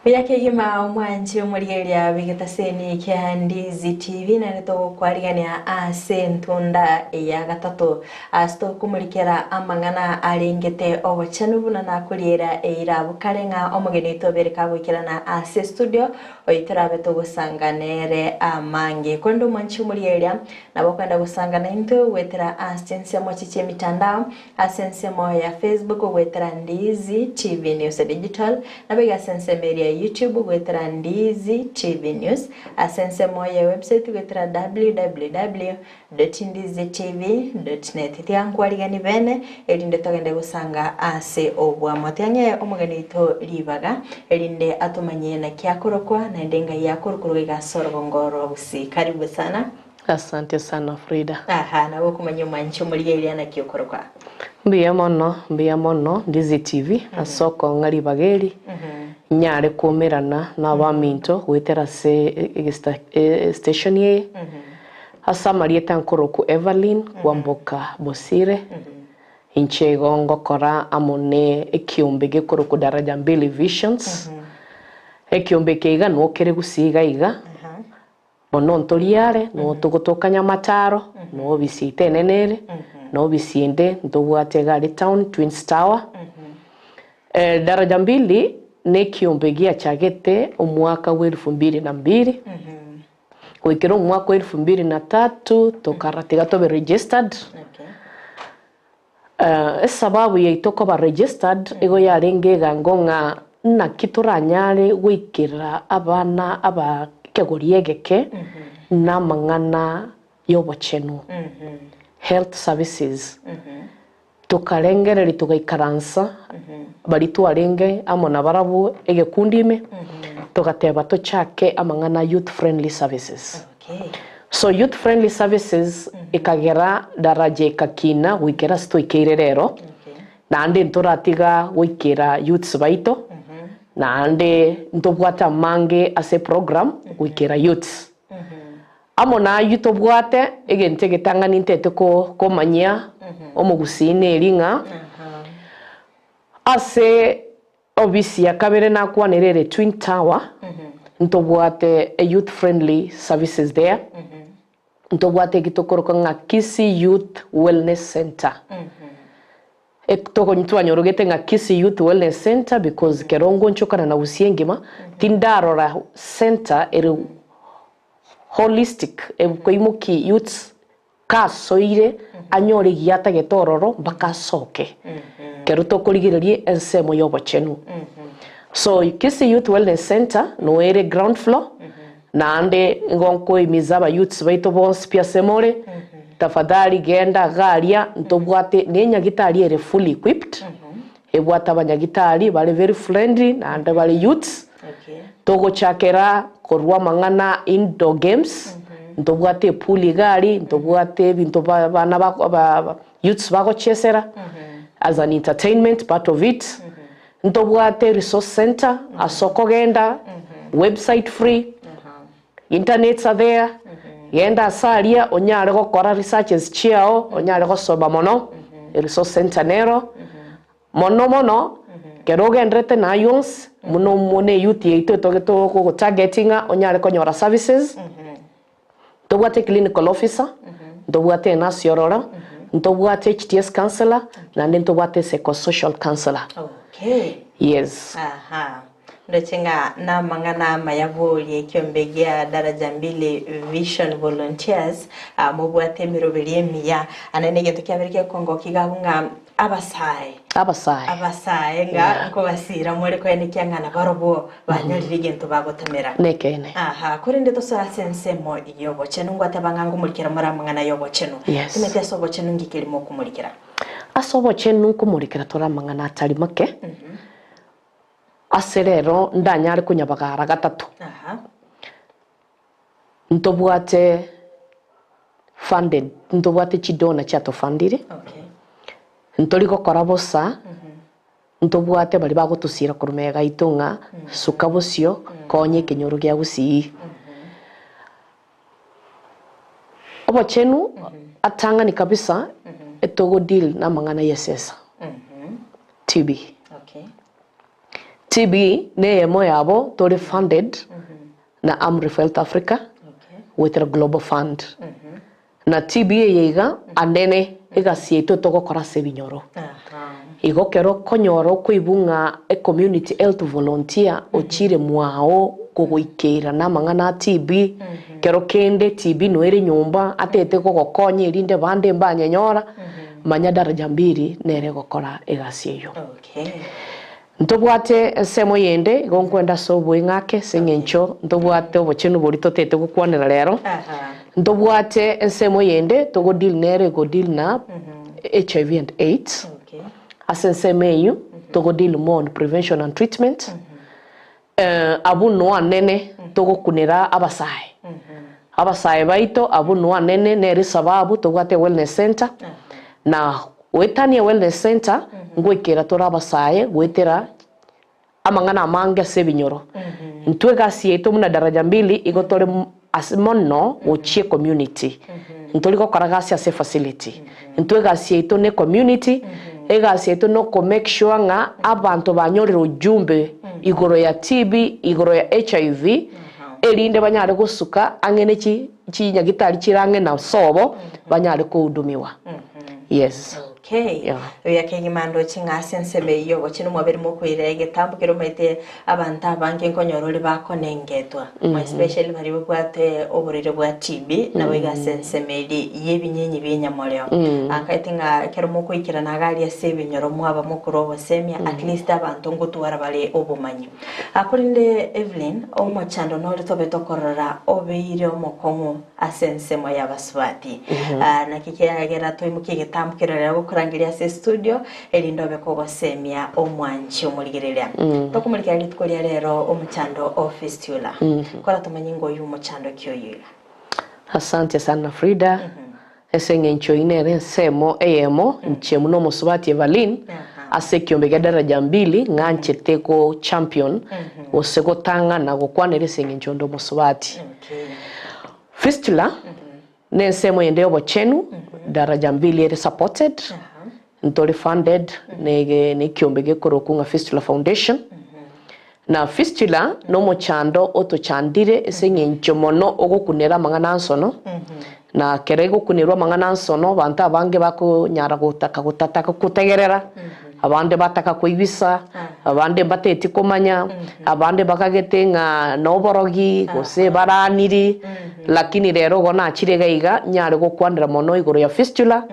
Buya kegima omwanchi omorigereria bw'egetaseni kia Ndizi TV naende togokwarigania ase entunda ya gatato ase tokomorikera amang'ana arengete obochenu buna nakoriera eira abwo kare ng'a omogeni oito obere kagoikerana ase estudio oyio torabe togosanga nere amange. Korende omwanchi omorigereria nabo okoenda gosanga naintwe goetera ase chinsemo echi chi'emitandao Ase ensemo ya Facebook goetera Ndizi TV News Digital, naboigo ase ensemo eria ya YouTube goetera Ndizi TV News, ase ensemo ya website goetera www.ndizitv.net. Tiga nkwariganie bene, erinde togende gosanga ase obwamo. Tiga ng'ee omogeni oito ribaga, erinde atomanyie naki akorokwa, naende ngai akorukorwa iga ase orogongo rwa Gusii. Karibu sana. Asante sana Frida. Aha, nabo okomanya omwanchi omorigereria naki okorokwa. Mbuya mono, mbuya mono Ndizi TV ase okong'a ribaga eri nyare koumerana na abaminto goetera ase egesta estation eye. Ase amarieta nkorokwa Everlyne Kwamboka Bosire, inche igo ngokora amo ne ekiombe gekorokwa Daraja Mbili Visions. Ekiombe eke iga noo kere gusii iga iga. Bono ntorie are, noo togotokanya amataro, noo obisi yaito enene ere, na obisi ende ntobwate iga aria town, Twins Tower. Daraja Mbili nekiombe giachagete omwaka bwa elfu mbili na mbili, goikera omwaka wa elfu mbili na tatu tokarora tiga tobe registered. Esababu yaito koba registered igo yarenge egango ng'a naki toranyare goikera abana aba ekegori egeke na amang'ana y'obochenu, health services. Tokarengereria togaikaransa baria twarenge amo nabarabwo egekundi ime, togateba tochake amang'ana youth friendly services. So youth friendly services ekagera daraja ekakina goikera ase toikeire rero, naende ntoratiga goikera youths baito, naende ntobwate amange ase eprogram goikera youths. Amo nayio tobwate egento egetang'ani ntete komanyia omogusii neri ng'a ase Ofisi ya kabere nakwanire ere Twin Tower, ntobwate a youth friendly services there, ntobwate eki tokoroka ng'a Kisii Youth Wellness Centre. Twanyorogete ng'a Kisii Youth Wellness Centre because kero ngonchokana na Gusii engima, tindarora centre ere holistic ekoimokia youths Kasoire anyore egiya atagete ororo mpaka asoke. Ekero tokorigereria ensemo y'obochenu. So Kisii Youth Wellness Centre no ere ground floor, naende nigo nkohimiza aba youths baito bonsi pi ase more, tafadhali genda iga aria ntobwate ne enyagitari ere fully equipped, ebwate abanyagitari bare very friendly naende bare youths, Togochakera korwa amang'ana indoor games, ntobwate epool iga aria, ntobwate ebinto ba abana ba ba youths bagochesera as an entertainment part of it, ntobwate resource centre ase okogenda, website free, internets are there, genda ase aria onyare gokora researches chiao, onyare gosoma mono, eresource centre nero. Mono mono, ekero ogenderete na ayio onsi, buna omwana eyouth yaito etogete ogotarget ng'a onyare konyora services, ntobwate clinical officer, ntobwate enurse ororo, ntobwate HTS counsellor, naende ntobwate psychosocial counsellor. Okay. Yes. Aha. Ndoche ng'a namang'ana amaya boria ekiombe gia Daraja Mbili Vision Volunteers, ah, mobwate emeroberi emiya. Ande negento kiabere gekongokia iga abwo ng'a Abasae. Abasae. Abasae ng'a Yeah. nkobasiira more koenekia ng'a nabarobwo banyorire egento bagotomera. Nekeene. Aha, korende tosoe ase ensemo y'obochenu, ngwateba ng'a ngomorikera more amang'ana y'obochenu. Yes. Timanyeti ase obochenu nki keri mokomorikera. Ase obochenu nkomorikera tore amang'ana atari make, ase rero ndanyare konyabagara gatato. Aha. Ntobwate funded, ntobwate chidonor chiatofundire, Okay. ntori gokora bosa, ntobwate baria bagotosira korwa magega aito ng'a suka bosio konya ekenyoro gia Gusii. Obochenu atang'ani kabisa etogo deal na amang'ana ya esesa, TB. Okay. TB neyemo yabo tore funded na Amref Health Africa goetera Global Fund. Na TB eye iga anene egasi yaito togokora ase ebinyoro. Igo kero okonyora okoigwa ng'a e community health volunteer ochire mwao kogoikeira na amang'ana a TB, kero kende TB noere nyomba atete gogokonya erinde bande mbanyenyora, manya daraja mbili nere egokora egasi eyio. Ntobwate ensemo yende, igo nkwenda ase oboing'ake ase eng'encho ntobwate obochenu boria totete gokwanera rero. Ntobwate ensemo yende togo deal nere ego deal na HIV and AIDS. Ase ensemo eyio togo deal more on prevention and treatment. Abwo noa nene togokunera abasae. Abasae baito abwo noa nene nere esababu tobwate ewellness centre na goetania ewellness centre ngoikera tore abasae goetera amang'ana amange ase ebinyoro. Intwe egasi yaito buna Daraja Mbili igo tore ase mono gochia ecommunity. Ntori gokora gasi ase efacility. Intwe egasi yaito ne ecommunity, egasi yaito na oko make sure ng'a abanto banyorire ujumbe igoro ya TB, igoro ya HIV, erinde banyare gosuka ang'e ne chi chinyagitari chire ang'e na sobo, banyare kohudumiwa. Yes. Okay. Yeah. Oyo akegima ndoche ng'a ase ensemo eyio obochenu mwabere mokoira egetambo kere omanyete Abanto abange nkonyora ore bakonengetwa, more especially baria babwate oborwaire bwa TB, naboigo ase ensemo eria y'ebinyenyi bi'enyamoreo. Akaete ng'a ekero mokoikerana iga aria ase ebinyoro mwaba mokorwa obosemia, at least abanto ngotwara bare obomanyi. Korende Evelyn, omochando nore tobe tokorora obeire omokong'u ase ensemo y'abasubati. Naki kiagera toimokie egetambo keria rero gokorangeria ase estudio, erinde obe kogosemia omwanchi omorigereria. Tokomorikera rituko ria rero omochando o fistula. Kora tomanye ng'a oyio omochando ki oyio iga. Asante sana Frida, ase eng'encho eyio nere ensemo eyemo inche buna omosubati Evaline ase ekiombe gia Daraja Mbili ng'anchete go champion gose gotang'ana gokwanera ase eng'encho onde omosubati. Fistula Nensemo ende y'obochenu, Daraja Mbili ere supported, ntore funded nekiombe gekorokwa ng'a Fistula Foundation. Na fistula nomochando otochandire ase eng'encho mono ogokunera amang'ana a nsono, na kero egokunerwa amang'ana a nsono abanto abange bakonyara gotaka gotataka kotegerera, abande bataka koibisa, abande mbateti komanya, abande bakagete ng'a noborogi gose baraniri, lakini rero igo nachire iga iga nyare gokwanera mono igoro ya fistula,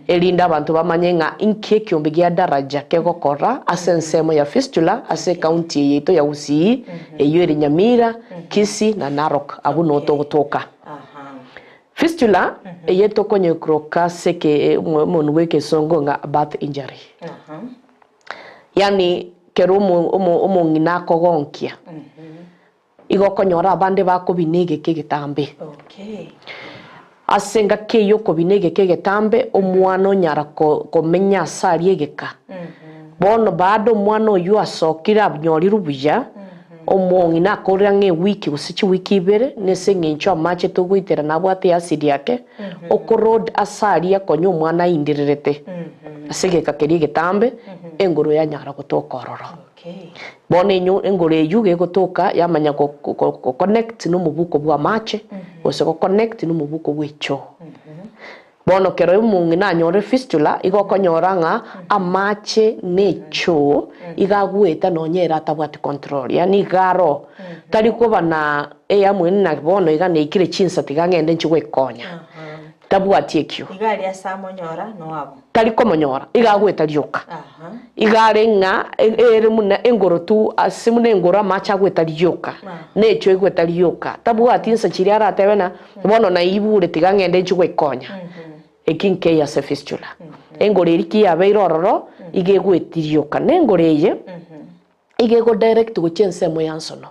erinde abanto bamanye ng'a inki ekiombe gia daraja kegokora ase ensemo ya fistula ase ecounty eye yaito ya Gusii, eyio ere Nyamira, Kisii na Narok, abwo noo togotoka. Fistula eye tokonyekroka ase eke omonwe bwa ekesongo ng'a birth injury. Yaani kero omo omo omong'ina akogonkia, igo okonyora abande bakobina egeka egetambe. Ase engaki eyio okobina egeka egetambe, omwana onyara ko komenya ase aria egeka. Bono baada omwana oyio asokire anyorirwe buya, Omong'ina akorire ang'e ewiki gose chiwiki ibere, nese eng'encho amache togoitera nabwate easidi ake, okorod ase aria konya omwana aindererete ase egeka keria egetambe, engoro yanyara gotoka ororo. Bono enyo engoro eyio gegotoka yamanya go go connect nomobuko bw'amache, gose go connect nomobuko bw'echoo. Bono kero omong'ina anyorire fistula, igo okonyora ng'a amache na echoo iga agoeta nonya ere atabwati control, yaani iga aroo, tari koba na eyamwene na bono iga naikire chinsa tiga ng'ende nchie goekonya, tabwati ekio. Iga aria ase amonyora noabo. Tari komonyora, iga agoeta rioka. Iga are ng'a ere buna engoro tu, ase buna engoro amache agoeta rioka, na echoo egoeta rioka, tabwati insa chiria aratebe ng'a Bono naigure, tiga ng'ende inche gwekonya. Eki nkeiyo ase fistula. Engoro eria ki yabeire ororo, iga egwetirioka. Na engoro eye, iga ego direct gochia ensemo ya nsono.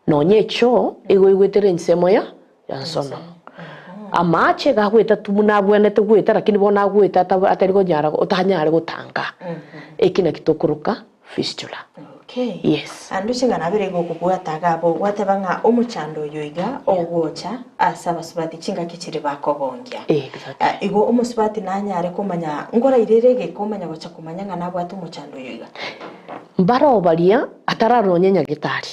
Nonya echoo, igo egwetere ensemo ya nsono. Amache iga agweta tu buna abwenerete goeta, lakini bono agweta atari konyara otanyare gotanga. Eki naki tokoroka fistula. Okay. Yes. Ande oche ng'a nabere igo okobwata iga abwo, gwateba ng'a omochando oyo iga ogocha ase abasubati chingaki chiria bakogongia. Exactly. Ah, igo omosubati nanyare komanya nkorairere egeka omanya gocha komanya ng'a nabwate omochando oyo iga. Mbaro baria atararora nyagetari,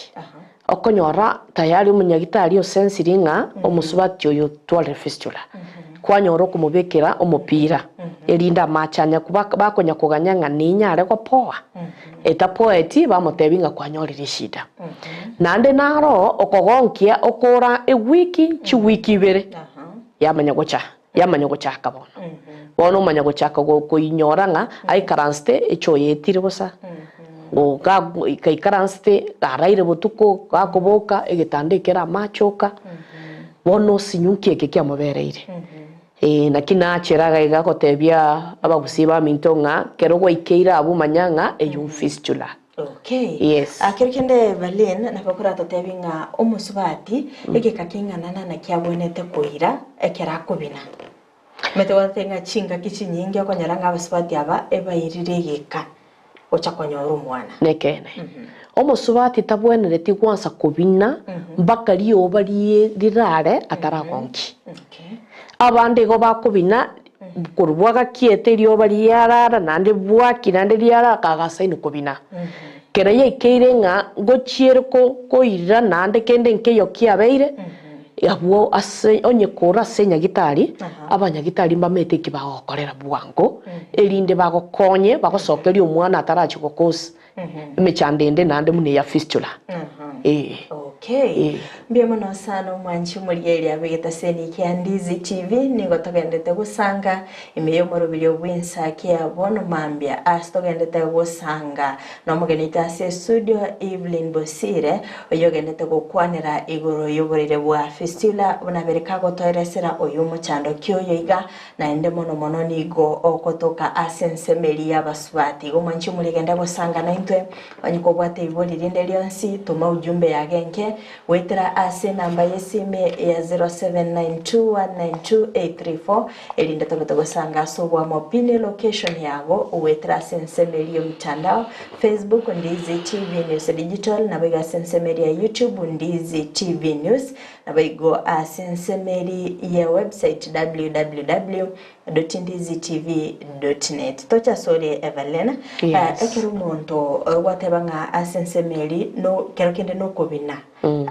okonyora tayari omonyagitari osensiri ng'a omosubati oyo otwarire fistula, kwanyora okomobekera omopira erinde amache anya bakonya koganya ng'a ninyare gopoa, etapoeti bamotebia ng'a kwanyorire eshida. Naende naro okogonkia okora ewiki chiwiki ibere yamanya gocha yamanya gochaka bono. Bono omanya gochaka koinyora ng'a aikaransete echoyetire bosa, gaikaransete garaire botuko gakoboka egetanda ekere amache oka, bono osinyu nki eke kiamobereire. Ee naki nachera iga iga gotebia abagusii baminto ng'a kero gwaikeire abwo manya ng'a eywo fistula. Okay. Yes. Ah, kero kende Evelyn nabo okoratotebie ng'a omosubati egeka king'ana na naki abwenerete koira ekero akobina. Omanyete gwateba ng'a chingaki chinyinge okonyora ng'a abasubati aba ebairire egeka gocha konyora omwana. Nekeene. Omosubati tabwenereti gwansa kobina mpaka rioba rie rirare ataragonki. Okay. Abande igo bakobina korwa bwagakiete erioba riarara naende bwaki naende riarara kagasaini kobina. Kera yaikeire ng'a ngochiere koirira naende kende nkeiyo kiabeire, abwo ase onye kore ase enyagitari, abanyagitari mbamaete eki bagokorera bwango, erinde bagokonye bagosokerie omwana atarachia gokosa emechando ende naende buna eya fistula. Ee. Okay. Ee. Mbuya mono sana omwanchi omorigereria bw'egetaseni kia Ndizi TV nigo togendete gosanga ime y'omoroberio bw'ensa kia bono mambia ase togendete gosanga nomogeni oito ase estudio Evelyn Bosire oyio ogendete gokwanera igoro y'oborwaire bwa fistula buna bere kagotoeresera oyo omochando ki oyo iga Naende mono mono nigo ogotoka ase ensemo eria y'abasubati. Igo mwanche moregende gosanga naintwe, onye kobwate ibori rinde rionsi, toma ujumbe ya genke goetera ase enamba y'esimi ya 0792192834 erinde tobe togosanga ase oboamo pi ne location yago goetera ase ensemo eria y'omtandao, Facebook, Ndizi TV News Digital, naboigo ase ensemo eria ya YouTube, Ndizi TV News. Naboigo ase ensemo eri ye website www.ndizitv.net. Toche ase ore Evelyn, Yes. ekero omonto gwateba ng'a ase ensemo eri no kero kende nokobina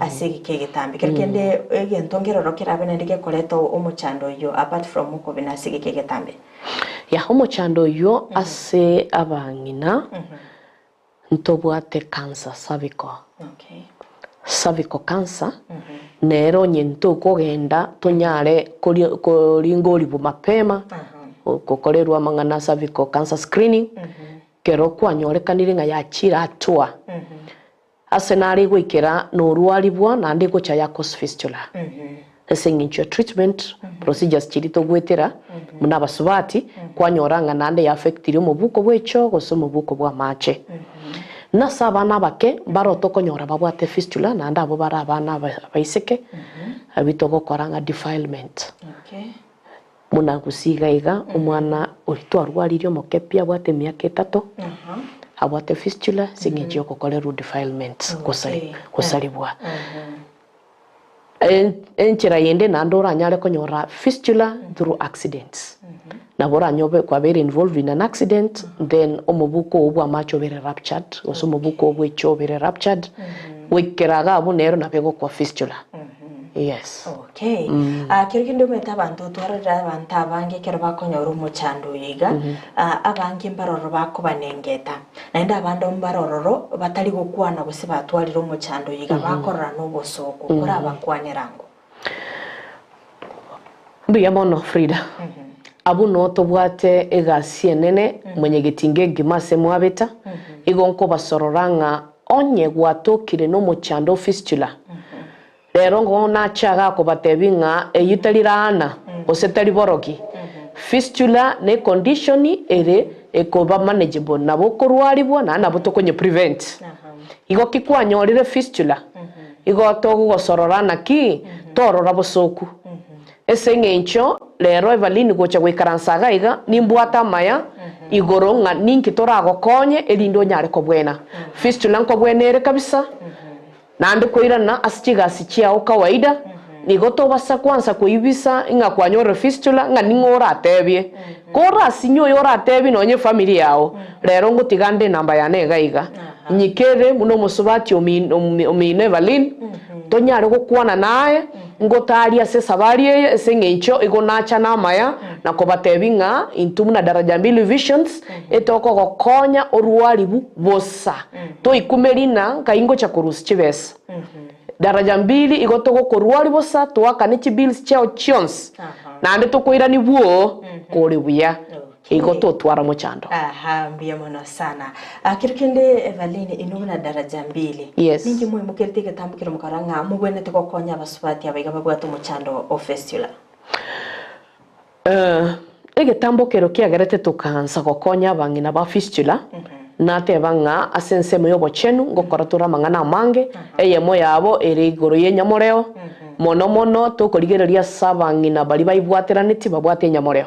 ase egeka egetambe, kero kende egento nkeroro kerabe naende gekoreta omochando oyio apart from okobina ase egeka egetambe. Yah omochando oyio ase abang'ina Ntobwate cancer cervical. Okay. Cervical cancer nere onye ntokogenda tonyare koringorigwa mapema gokorerwa amang'ana cervical cancer screening kero kwanyorekanire ng'a yachire hatua ase nare goikera norwaribwa naende egocha ya cause fistula ase eng'encho ya treatment procedures chiria togoetera buna abasubati kwanyora ng'a naende ya affectire omobuko bw'echoo gose omobuko bw'amache. Nase abana abake mbaro tokonyora babwate fistula naende abwo bare abana abaiseke abwo togokora ng'a defilement. Buna gose iga iga omwana oria twarwaririe omoke pi abwate emiaka etato abwate fistula ase eng'encho ya ogokorerwa defilement gosaribwa. Enchera yende naende oranyare konyora fistula through accidents. Nabo oranyobe kwabeire involved in an accident then omobuko oo bw'amache obere ruptured gose omobuko oo bw'echoo obere ruptured goikera iga abwo nero nabo egokoa fistula. Yes. Okay. Ah, kero kende omanyete abanto twarorire abanto abange ekero bakonyora omochando oyo iga, ah, abange mbaroro bakobanengeta. Naende abande mbare ororo batari gokwana gose batwarire omochando oyo iga bakorora nobosooku, korabakwanera ango. Mbuya mono Frida. Abwo noo tobwate egasi enene mwenyegetinga engima ase mwabeta, igo nkobasorora ng'a onye gwatokire nomochando o fistula, Rero nigo nache iga kobatebia ng'a eyio tari laana, gose tari borogi. Fistula ne econdition ere ekoba manageable, nabo okorwarigwa naende nabo tokonye prevent. Igo ki kwanyorire fistula, igo togogosorora naki torora bosoku. Ase eng'encho rero Evelyn gocha goikaransa iga iga nimbwate amaya igoro ng'a ninki toragokonye erinde onyare kobwena. Fistula nkobwena ere kabisa. Naende koirana ase chigasi chiao kawaida, Nigo tobasa kwansa koibisa ng'a kwanyorire fistula ng'a ning'o oratebie. Korasinye oyo oratebie nonye efamiri yao, rero ngotiga nde enamba yane iga iga, nyikere buna omosubati omino omino Evaline, tonyare gokwana naye, ngotarie ase esabari eye ase eng'encho igo nacha namaya na kobatebia ng'a intwe buna Daraja Mbili Visions etokogokonya orwaribu bosa. Toikume rina nkai ngocha korusia chibesa. Daraja mbili igo togokorwari bosa toakane chibills chiao chionsi naende tokoirani bwoo kore buya igo totwara mochando. Aha mbuya mono sana. Ah, kero kende Evaline inwe buna daraja mbili Yes. ninki moimokerete egetambo kero mokarora ng'a mobwenerete gokonya abasubati aba iga babwate omochando o fistula? Egetambo kero kiagerete tokaansa gokonya abang'ina ba fistula, nateba ng'a ase ensemo y'obochenu ngokora tore amang'ana amange, eyemo yabo ere igoro y'enyamoreo, mono mono tokorigereria ase abang'ina baria baibwateraneti babwate enyamoreo,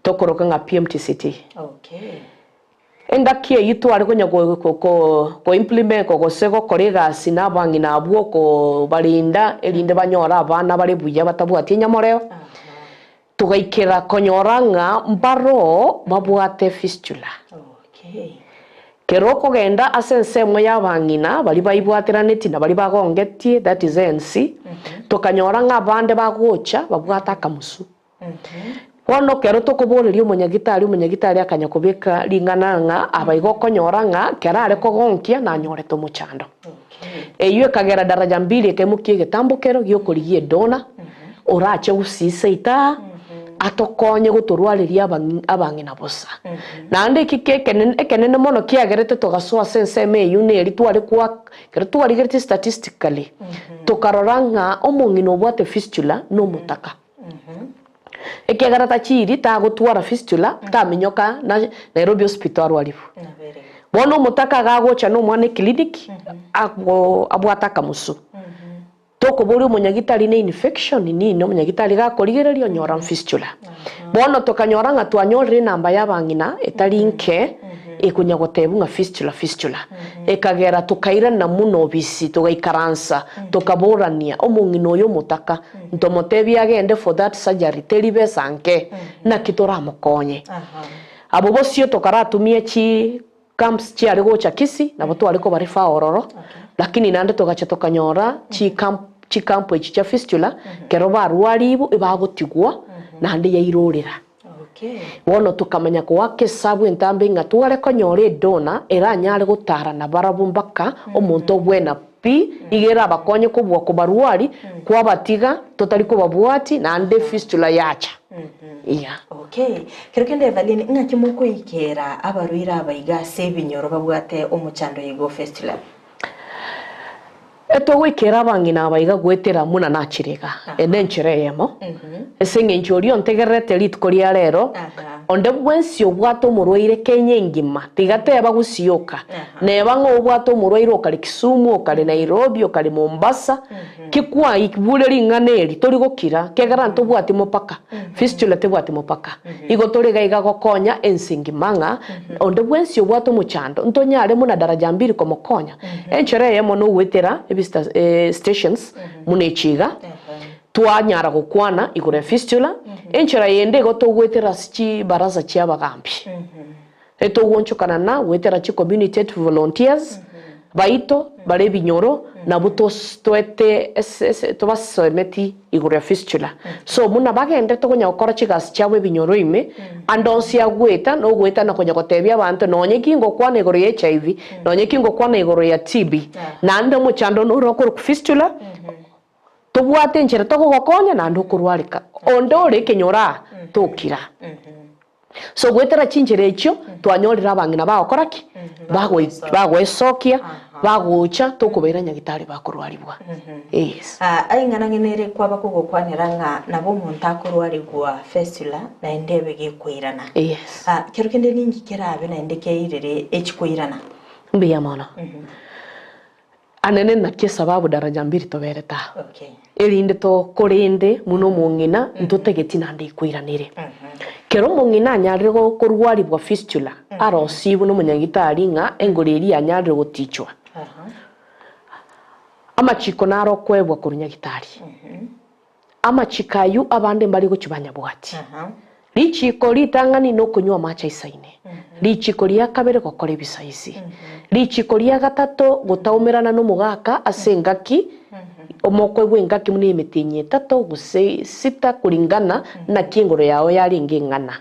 tokoroka ng'a PMTCT. Engaki eyio tware konya ko-implement gose gokora egasi na abang'ina abwo kobarinda erinde banyore abana bare buya batabwati enyamoreo, togaikera konyora ng'a mbaroo babwate fistula. Kero okogenda ase ensemo y'abang'ina baria baibwateraneti na baria bagongetie, that is ANC, tokanyora ng'a abande bagocha babwate akamusu. Bono ekero tokoboreria omonyagitari, omonyagitari akanya kobeka ring'ana ng'a aba igo okonyora ng'a kero are kogonkia nanyorete omochando. Eyio ekagera daraja mbili ekaimokia egetambo kero giokorigia edona, orache gusii seito aa, atokonye gotorwareria abang'ina bosa. Naende eki ekenene ekenene mono kiagerete togasoa ase ensemo eyio neri tware kwa ekero twarigeretie statistically, tokarora ng'a omong'ina obwate fistula nomotaka. Ekiagera tachiiri tagotwara fistula, taminyoka na Nairobi Hospital arwariwe. Bono omotaka iga agocha na omwana eclinic, ago abwate akamusu. Tokoboria omonyagitari ne infection nini, omonyagitari iga akorigereria onyora fistula. Bono tokanyora ng'a twanyorire enamba ya abang'ina etari nke, ekonya gotebwa ng'a fistula fistula. Ekagera tokairana buna obisi, togaikaransa, tokaborania, omong'ina oyo omotaka, Ntomotebie agende for that surgery teri besa nke, naki toramokonye. Abwo bosio tokaratumia chi camps chiare gocha Kisii nabo tware koba refer ororo, lakini naende togacha tokanyora chi camp chi camp echi chia fistula kero barwarigwe ebagotigwa naende yairorera. Bono tokamanya goaka esabu entambe ng'a tware konyora edona eranyare gotara nabarabwo mpaka omonto obwena pi, iga erabakonye kobua kobarwari kwabatiga totari kobabwati naende fistula yacha. Yeah. Okay. Kero kende Evaline, ng'aki mokoikera abarwaire aba iga ase ebinyoro babwate omochando igo fistula? Etogoikera abang'ina aba iga goetera buna nachire iga, ende enchera eyemo, ase engencho oria ontegererete rituko ria rero, onde bwensi obwate omorwaire Kenya engima, tiga teba Gusii oka, neba ng'a obwate omorwaire okare Kisumu, okare Nairobi, okare Mombasa, ki kwaigure ring'ana eri tori gokira, ekiagera ntobwati mopaka, fistula tebwati mopaka. Igo tore iga iga gokonya ense engima ng'a onde bwensi obwate omochando, ntonyare buna daraja mbili komokonya. Enchera eyemo nogoetera ebista stations buna echi iga, twanyara gokwana igoro ya fistula. Enchera yende igo togoetera ase chibaraza chia abagambi, etogoonchokana na goetera chi community health volunteers baito bare ebinyoro nabwo toete ase tobasemeti igoro ya fistula. So buna bagenderete konya gokora chigasi chiabo ebinyoro ime, ande onsi agoeta nogoeta na konya gotebia abanto nonye ki ngokwana igoro ya HIV, nonye ki ngokwana igoro ya TB, naende omochando noro okorokwa fistula, tobwate enchera togogokonya naende okorwareka. Onde ore ekenyoro aa, tokira. So goetera chinchera echio, twanyorire abang'ina bagokora ki? Bagoesokia, bagocha tokobaira nyagitari bakorwarigwa. Yes. Aing'ana ng'ina ere kwaba kogokwanera ng'a nabo omonto akorwarigwa fistula naende ebe gekoirana. Yes. Kero kende ninki kerabe naende keirere echikoirana? Mbuya mono. Anene naki esababu daraja mbiri toberete aa, erinde tokorende buna omong'ina ntotageti naende ikoiranere. Kero omong'ina anyarire korwarigwa fistula, arosiigwe nomonyagitari ng'a engoro eria yanyarire gotichwa. Amachiko naro okoebwa korwa nyagitari. Amachiko ayio abande mbare gochia banyabwati. Richiko ritang'ani nokonywa amache aisaine. Richiko ria kabere gokora ebisaisi. Richiko ria gatato gotaumerana nomogaka ase engaki omokoegwa engaki buna emetienyi etato gose sita kuringana naki engoro yao yarenge eng'ana.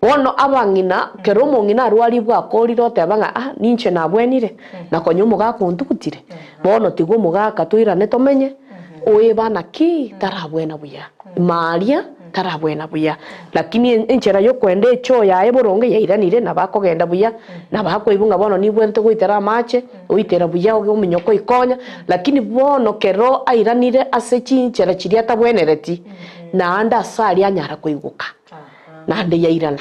Bono abang'ina, kera omong'ina arwarigwe akorire oteba ng'a ah ninche nabwenire, na konya omogaka ontugutire, bono tiga omogaka toirane tomenye, oeba naki tarabwena buya, maria tarabwena buya. Lakini enchera yokoenda echoo yaye boronge yairanire, nabo akogenda buya, nabo akoigwa ng'a bono nibwenerete goitera amache, oitera buya oge ominyoka oikonya, lakini bono kero airanire ase chinchera chiria atabwenereti, naende ase aria anyara koiguka. naende yairana.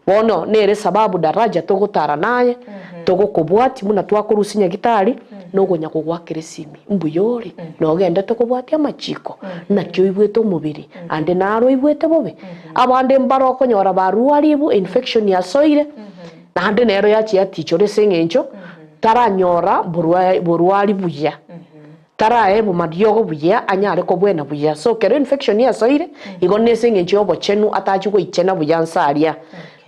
Bono nere sababu daraja togotara naye, togokobwatia buna twakorusia nyagitari, nogonya kogoakera esimi, mbuya ore, nogendete kobwatia amachiko, naki oigwete omobere, ande naro oigwete bobe. Abande mbare okonyora barwarigwe, infection yasoire, naende nero yachia yatichora ase eng'encho taranyora borwa borwari buya. Taraebwa mariogo buya anyare kobwena buya. So kero infection yasoire, igo nese eng'encho y'obochenu atachie goichena buya nse aria.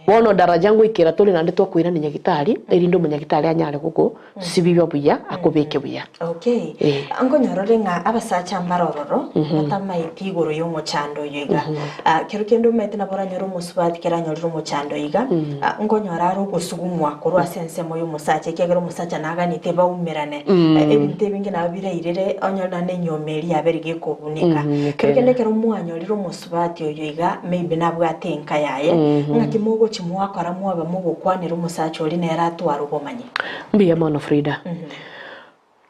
Bono daraja ngoikera tore naende twakoirana nyagitari, erinde omonyagitari anyare gogosibibia buya akobeke buya. Okay. Eh. Nkonyora ore ng'a abasacha mbare ororo, batamaeti igoro y'omochando oyo iga. Ah, kero kende omanyete nabo oranyore omosubati kero anyorire omochando iga, ah, nkonyora are ogosugumwa korwa ase ensemo y'omosacha ekiagera omosacha naganete baumerane. Ebinto ebinge nabo birairire onyore naende enyomba eria yabere gekobuneka. Kero kende ekero mwanyorire omosubati oyo iga maybe nabwate enka yaye, ng'aki mogochia mwakora mwaba mogokwanera omosacha oria nere atware obomanyi? Mbuya mono Frida.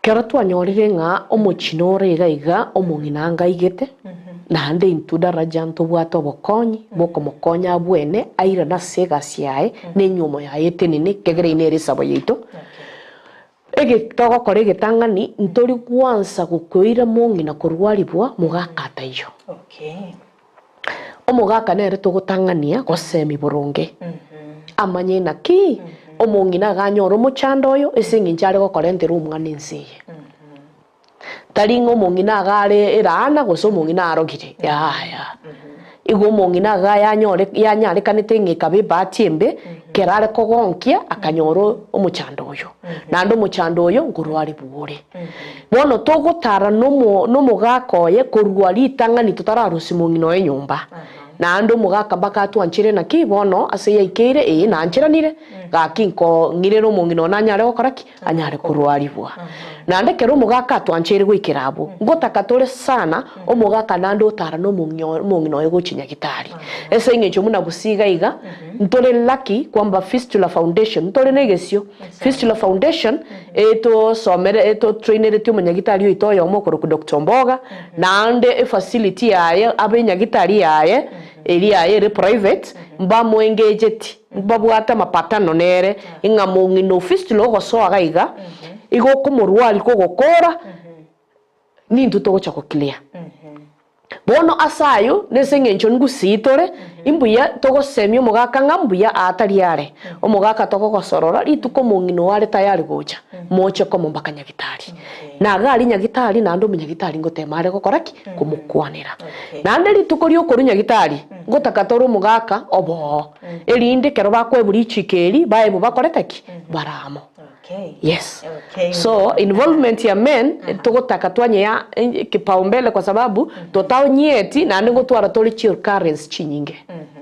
Kero twanyorire ng'a omochie nore iga iga omong'ina anga aigete, naende intwe daraja ntobwate obokonyi bw'okomokonya abwene airane ase egasi yaye na enywomo yaye etenene, ekiagera eyio nere esabo yaito. Ege togokora egetang'ani, ntori gwansa gokoira mong'ina korwarigwa mogaka ataiyo. Okay. Omogaka nere togotang'ania gosemi boronge, amanye naki omong'ina aganyore omochando oyo ase eng'encho are gokorentera omwana ense eye. Tari ng'a omong'ina iga are eraana gose omong'ina arogire, yaya. Igo omong'ina iga yanyore yanyarekanete ng'a ekaba ebahati embe, kero are kogonkia akanyora omochando oyo. Naende omochando oyo nkorwarigwa ore. Bono togotara nomo nomogaka oye korwa ritang'ani totararusia mong'ina oye nyomba. Naende omogaka mpaka atwanchere naki bono ase yaikeire, ee nancheranire, gaki nko ng'irere omong'ina one anyare gokora ki? Anyare korwarigwa. Naende ekero omogaka atwancheire goikera abwo, ngotaka tore sana omogaka naende otara nomong'ina oye gochia nyagitari. Ase eng'encho buna gusii iga iga, ntore lucky kwamba Fistula Foundation, ntore na egesio, Fistula Foundation etosomere etotrainereti omonyagitari oito oyomo okorokwa Doctor Omboga, naende efacility yaye abe enyagitari yaye, eria yaye ere private, mbamoengageti. Mbabwate amapatano nere, ng'a mong'ina o fistula ogosoa iga iga, igo okomorwaria kogokora, nintwe togocha go clear. Bono ase ayio, nese eng'encho ngusii tore, imbuya togosemia omogaka ng'a mbuya aa tari are. Omogaka togogosorora, rituko omong'ina oo are tayari gocha, moche komo mpaka nyagitari. Na iga aria nyagitari naende omonyagitari ngotema are gokora ki? Komokwanera. Naende rituko riokorwa nyagitari, ngotaka tore omogaka oboo. Erinde ekero bakoebwa richiko eri, baebwe bakorete ki? Bare amo. Yes. So, involvement ya men, togotaka twanyea kipaumbele kwa sababu totaonyieti naende ngotwara tore chi-occurrence chinyinge.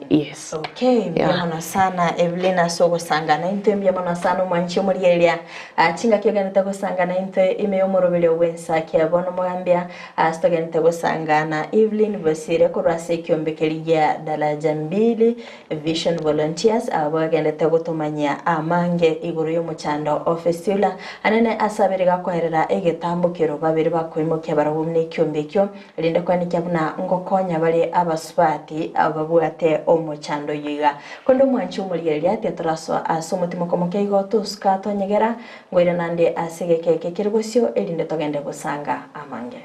Yes. Okay, mbuya Yeah. mono sana Evelyn ase ogosangana intwe mbuya mono sana omwanchi omorigereria Ah, chingaki ogenderete gosangana intwe ime y'omoroberio bw'ensaki bono omogambia Ase togenderete gosangana Evelyn Bosire korwa ase ekiombe keria gia Daraja Mbili Vision Volunteers abwo bagenderete gotomanyia amange igoro y'omochando o fistula anene ase abere gakoerera egetambokero babere bakoimokia barabwo buna ekiombe ekio rinde koenekia buna ngokonya bare abasubati babwate omochando oyio iga. Korende omwanchi omorigereria tiatorasoa ase omotimoko moke igo tosuka twanyegera Ngoira naende ase egeka eke kere bosio, erinde togende gosanga amange.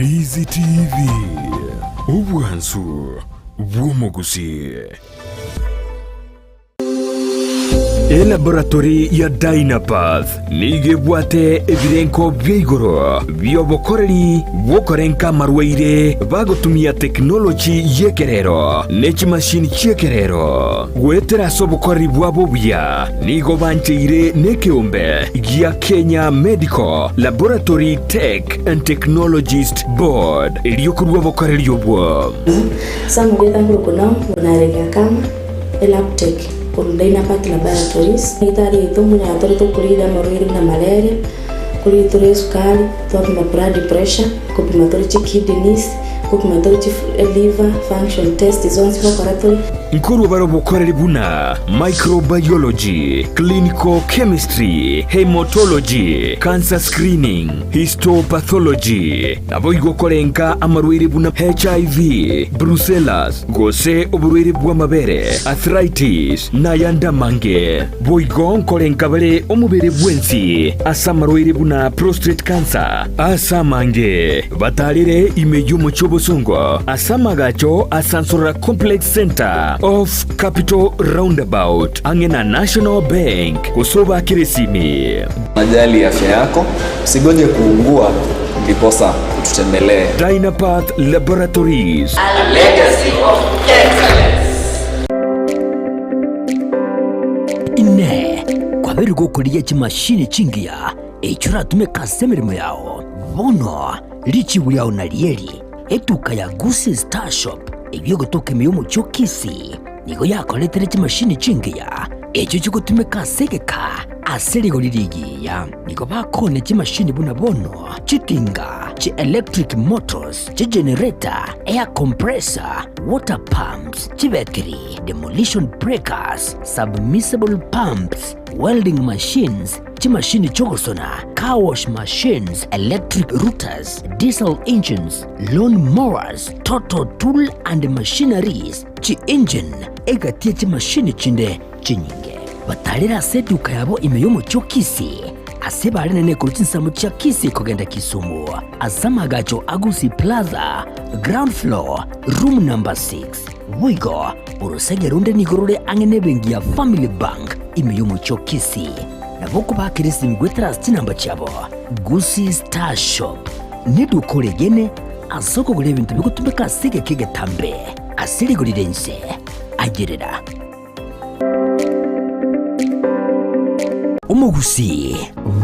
Ndizi TV, obwansu bw'omogusii. Elaboratory ya Dynapath nigo ebwate ebirenko bia igoro bi'obokoreri bw'okorenka amarwaire bagotumia tekinoloji y'ekerero ne chimashini chi'ekerero. Goetera ase obokoreri bwabo obuya nigo bancheire nekeombe gia Kenya Medical Laboratory Tech and Technologist Board erio korua obokoreri obwo. Samuel etang'uruku nao buna Akama. Elabtech, korwa Dynapath Laboratories. Egitari yaito mbuna tore tokorigia amarwaire buna malaria, korigia tore esukari, twapima blood pressure, kopima tore chikidneys, kopima tore chi liver function test zonsi gokora tore. Nkorwa bare obokoreri buna microbiology, clinical chemistry, haematology, cancer screening, histopathology, naboigo korenka amarwaire buna HIV, brucellas, gose oborwaire bw'amabere, arthritis, na ayande amange. Boigo nkorenka bare omobere bwensi ase amarwaire buna prostate cancer, ase amange batarire ime y'omochie obosongo ase amagacho a Sansorora Complex Centre off Capital Roundabout ang'e na National Bank gose obakere esimi. Unajali afya yako, usigoje kuungua ndiposa ututembelee. Dynapath Laboratories. A legacy of excellence. Inee! Kwabeire gokorigia chimashini chingiya echio oratumeke ase emeremo yao? Bono richibu riao narieri, Etuka ya Gusii Star Shop eyio egotoka ime y'omochie o Kisii nigo yakoretire chimashini chingiya echio chigotumeka ase egeka ase rigori rigiya. Nigo bakoonia chimashini buna bono chitinga, chi electric motors, chigenerator, air compressor, water pumps, chibetiri, demolition breakers, submersible pumps, welding machines, chimashini chi'ogosona, car wash machines, electric routers, diesel engines, lawn mowers, total tool and machineries, chi-engine, egati ye chimashini chinde chinyinge. Batarire ase eduka yabo ime y'omochie o Kisii, ase bare nene korwa chinsemo chia Kisii kogenda Kisumu, ase amaagacho a Gusii Plaza, ground floor, room number 6. Boigo, orosege ronde nigo rore ang'e nebenki ya Family Bank ime y'omochie o Kisii. Nabo okobakera esimi goetera ase chinamba chiabo, Gusii Star Shop neduka oregene ase okogora ebinto bigotumeka ase egeka egetambe ase rigori ri'ense. Ayerera. Omogusii,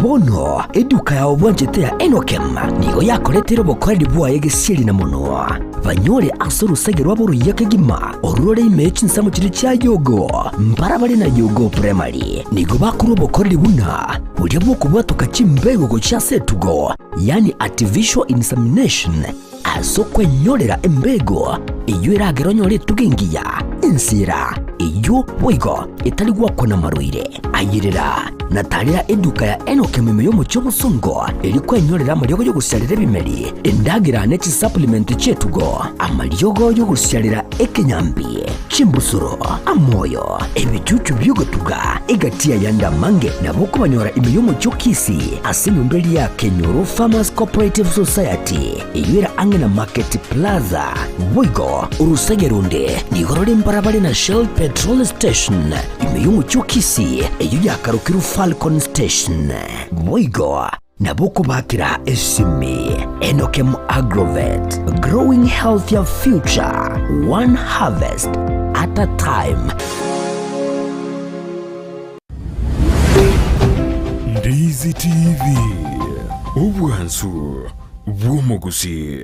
bono eduka yao bwanchete ya Enokem nigo yakoreteire obokoreri bwaye gesieri na monwa. Banyore ase orosege rwabo oruya kegima, orure ime ye chinsemo chiria chia Yogo, mbarabare na Yogo Primary. Nigo bakorwa obokoreri buna boria bw'okobwatoka chimbego gochia ase etugo, yaani artificial insemination, Ase okwenyorera embego eyio eragere onyore etugo engiya, ensira eyio boigo etari gwakwa namarwaire. Ayerera na tarera eduka ya Enock ime y'omochie obosongo erio kwenyorera amariogo y'ogosiarera ebimeri, endagera ne chisupplement chi'etugo, amariogo y'ogosiarera ekenyambi, chimbusuro, amoyo, ebichuchu bi'ogotuga, egati y'ayande amange nabo okobanyora ime y'omochie o Kisii ase enyomba eria ya Kenyoro Farmers Cooperative Society. Eyio ere ang'e na Market Plaza. Boigo orosege ronde nigo rore mbarabare na Shell Petrol Station ime y'omochie o Kisii, eyio yakarokirwe Falcon Station. Boigo nabo okobakera esimi Enokem Agrovet, growing healthier future, one harvest at a time. Ndizi TV, obwansu bw'omogusii.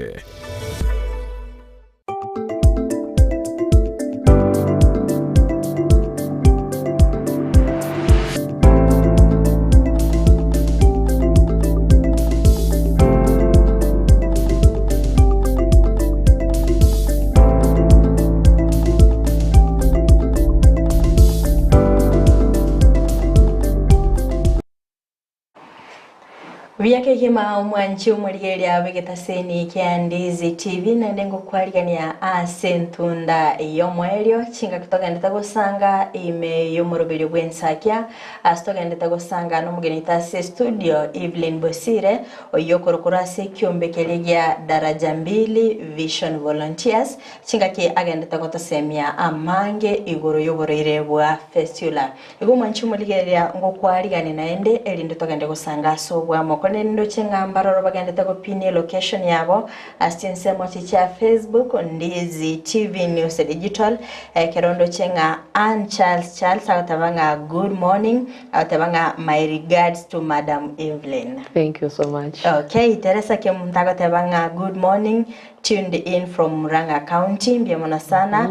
Buya kegima omwanchi omorigereria bw'egetaseni kia Ndizi TV naende ngokwarigania ase entunda y'omoerio chingaki togendete gosanga ime y'omoroberio bw'ensakia ase togendete gosanga nomogeni oito ase estudio Evelyn Bosire oyio okorokora ase ekiombe keria gia Daraja Mbili Vision Volunteers chingaki agendete gotosemia amange igoro y'oborwaire bwa fistula. Igo omwanche omorigereria ngokwariganie naende, erinde togende gosanga ase oboamo. Korende nindoche ng'a mbaroro bagendete gopinia elocation yabo ase chinsemo echi chia Facebook, Ndizi TV News Digital, ekero ndoche ng'a Ann Charles Charles agoteba ng'a good morning, agoteba ng'a my regards to Madam Evelyn. Thank you so much. Okay, Teresa Kemunto agoteba ng'a good morning, Tuned in from Murang'a County, mbuya mono sana.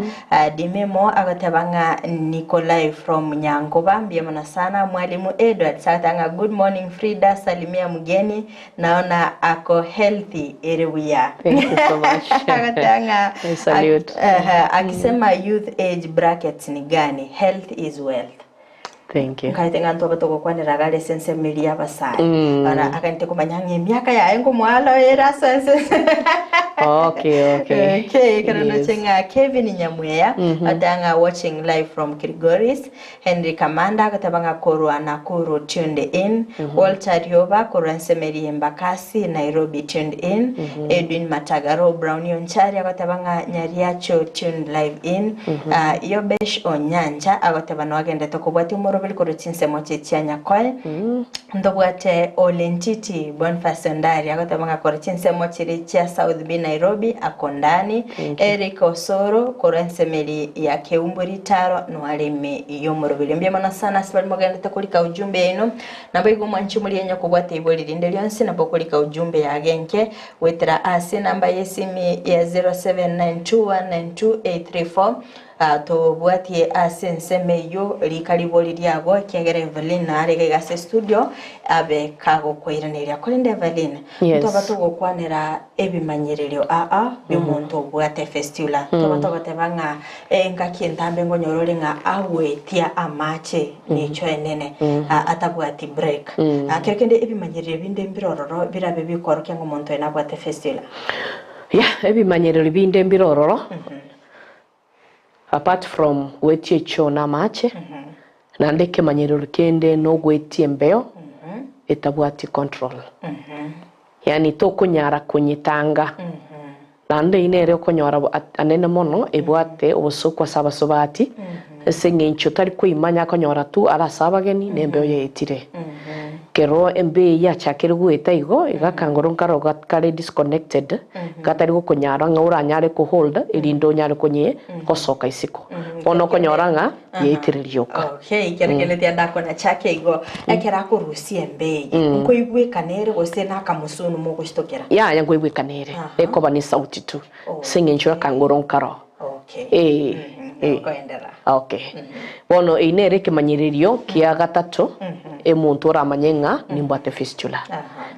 Dimemo agoteba ng'a niko live from Nyankoba, mbuya mono sana. Mwalimu Edwards agoteba ng'a good morning Frida, salimia mgeni, naona ako healthy ere buya. Thank you so much. Agoteba ng'a I salute. akisema youth age brackets ni gani, health is wealth. Thank you. Nkaete ng'a ntwabe togokwanera iga are ase ensemo eria y'abasae. Bono aganete komanya ng'a emiaka yaye nkomoaloera ase ense. Okay, okay. Okay, ekero Yes. ndoche ng'a Kevin Nyamweya agoteba ng'a watching live from Kilgoris. Henry Kamanda agoteba ng'a korwa Nakuru tuned in. Walter Rioba korwa ensemo eria y'Embakasi, Nairobi tuned in. Edwin Matagaro Brownie Onchari agoteba ng'a Nyariacho tuned live in. Yobesh Onyancha agoteba noagendete kobwatia omoroberi korwa chinsemo chie chia Nyakoe. Ntobwate Ole Ntiti Boniface Ondari agoteba ng'a korwa chinsemo chiria chia South B Nairobi ako ndani. Eric Osoro korwa ensemo eria ya Keumbu Ritaro noare ime y'omoroberi. Mbuya mono sana ase baria mogendete korika ujumbe yaino. Naboigo omwanchi omorienye okobwata ibori rinde rionsi nabo okorika ujumbe yage enke Goetera ase enamba y'esimi ya 0792192834, tobwatie ase ensemo eyio rika ribori riago, ekiagera Evelyn nare iga iga ase estudio abe kagokoiraneria. Korende Evelyn, Yes. ntoba togokwanera ebimanyererio aa bi'omonto obwate fistula. Ntoba togoteba ng'a engaki entambe nkonyora ore ng'a agwetia amache necho enene atabwati break. Kero kende ebimanyererio binde mbire ororo birabe bikorokia ng'a omonto oyo nabwate fistula. Yeah, ebimanyererio binde mbire ororo apart from goetia echoo na amache, naende ekemanyererio kende nogoetia embeo etabwati control. Yaani tokonyara konyetanga. Naende eyio nere okonyora anene mono ebwate obosoku ase abasubati, ase eng'encho tari koimanya akonyora tu are ase abageni na embeo yaetire. Kero embeo eyio yachakire goeta igo, iga akangoro nkaro kare disconnected, gatari gokonyara ng'a oranyare ko hold erinde onyare konye gosoka isiko. Bono okonyora ng'a yaetire rioka. Okay, kero kende tiandakona chake igo, ekero akorusia embeo eye, nkoigwekana ere gose nakamosuno mogochitokera? Yaya nkoigwekana ere, ekoba ne esauti tu, ase eng'encho y'akangoro nkaro. Okay. Eh, eh. Koenderera. Okay. Bono eyio nere ekemanyererio kia gatato omonto oramanye ng'a nimbwate fistula.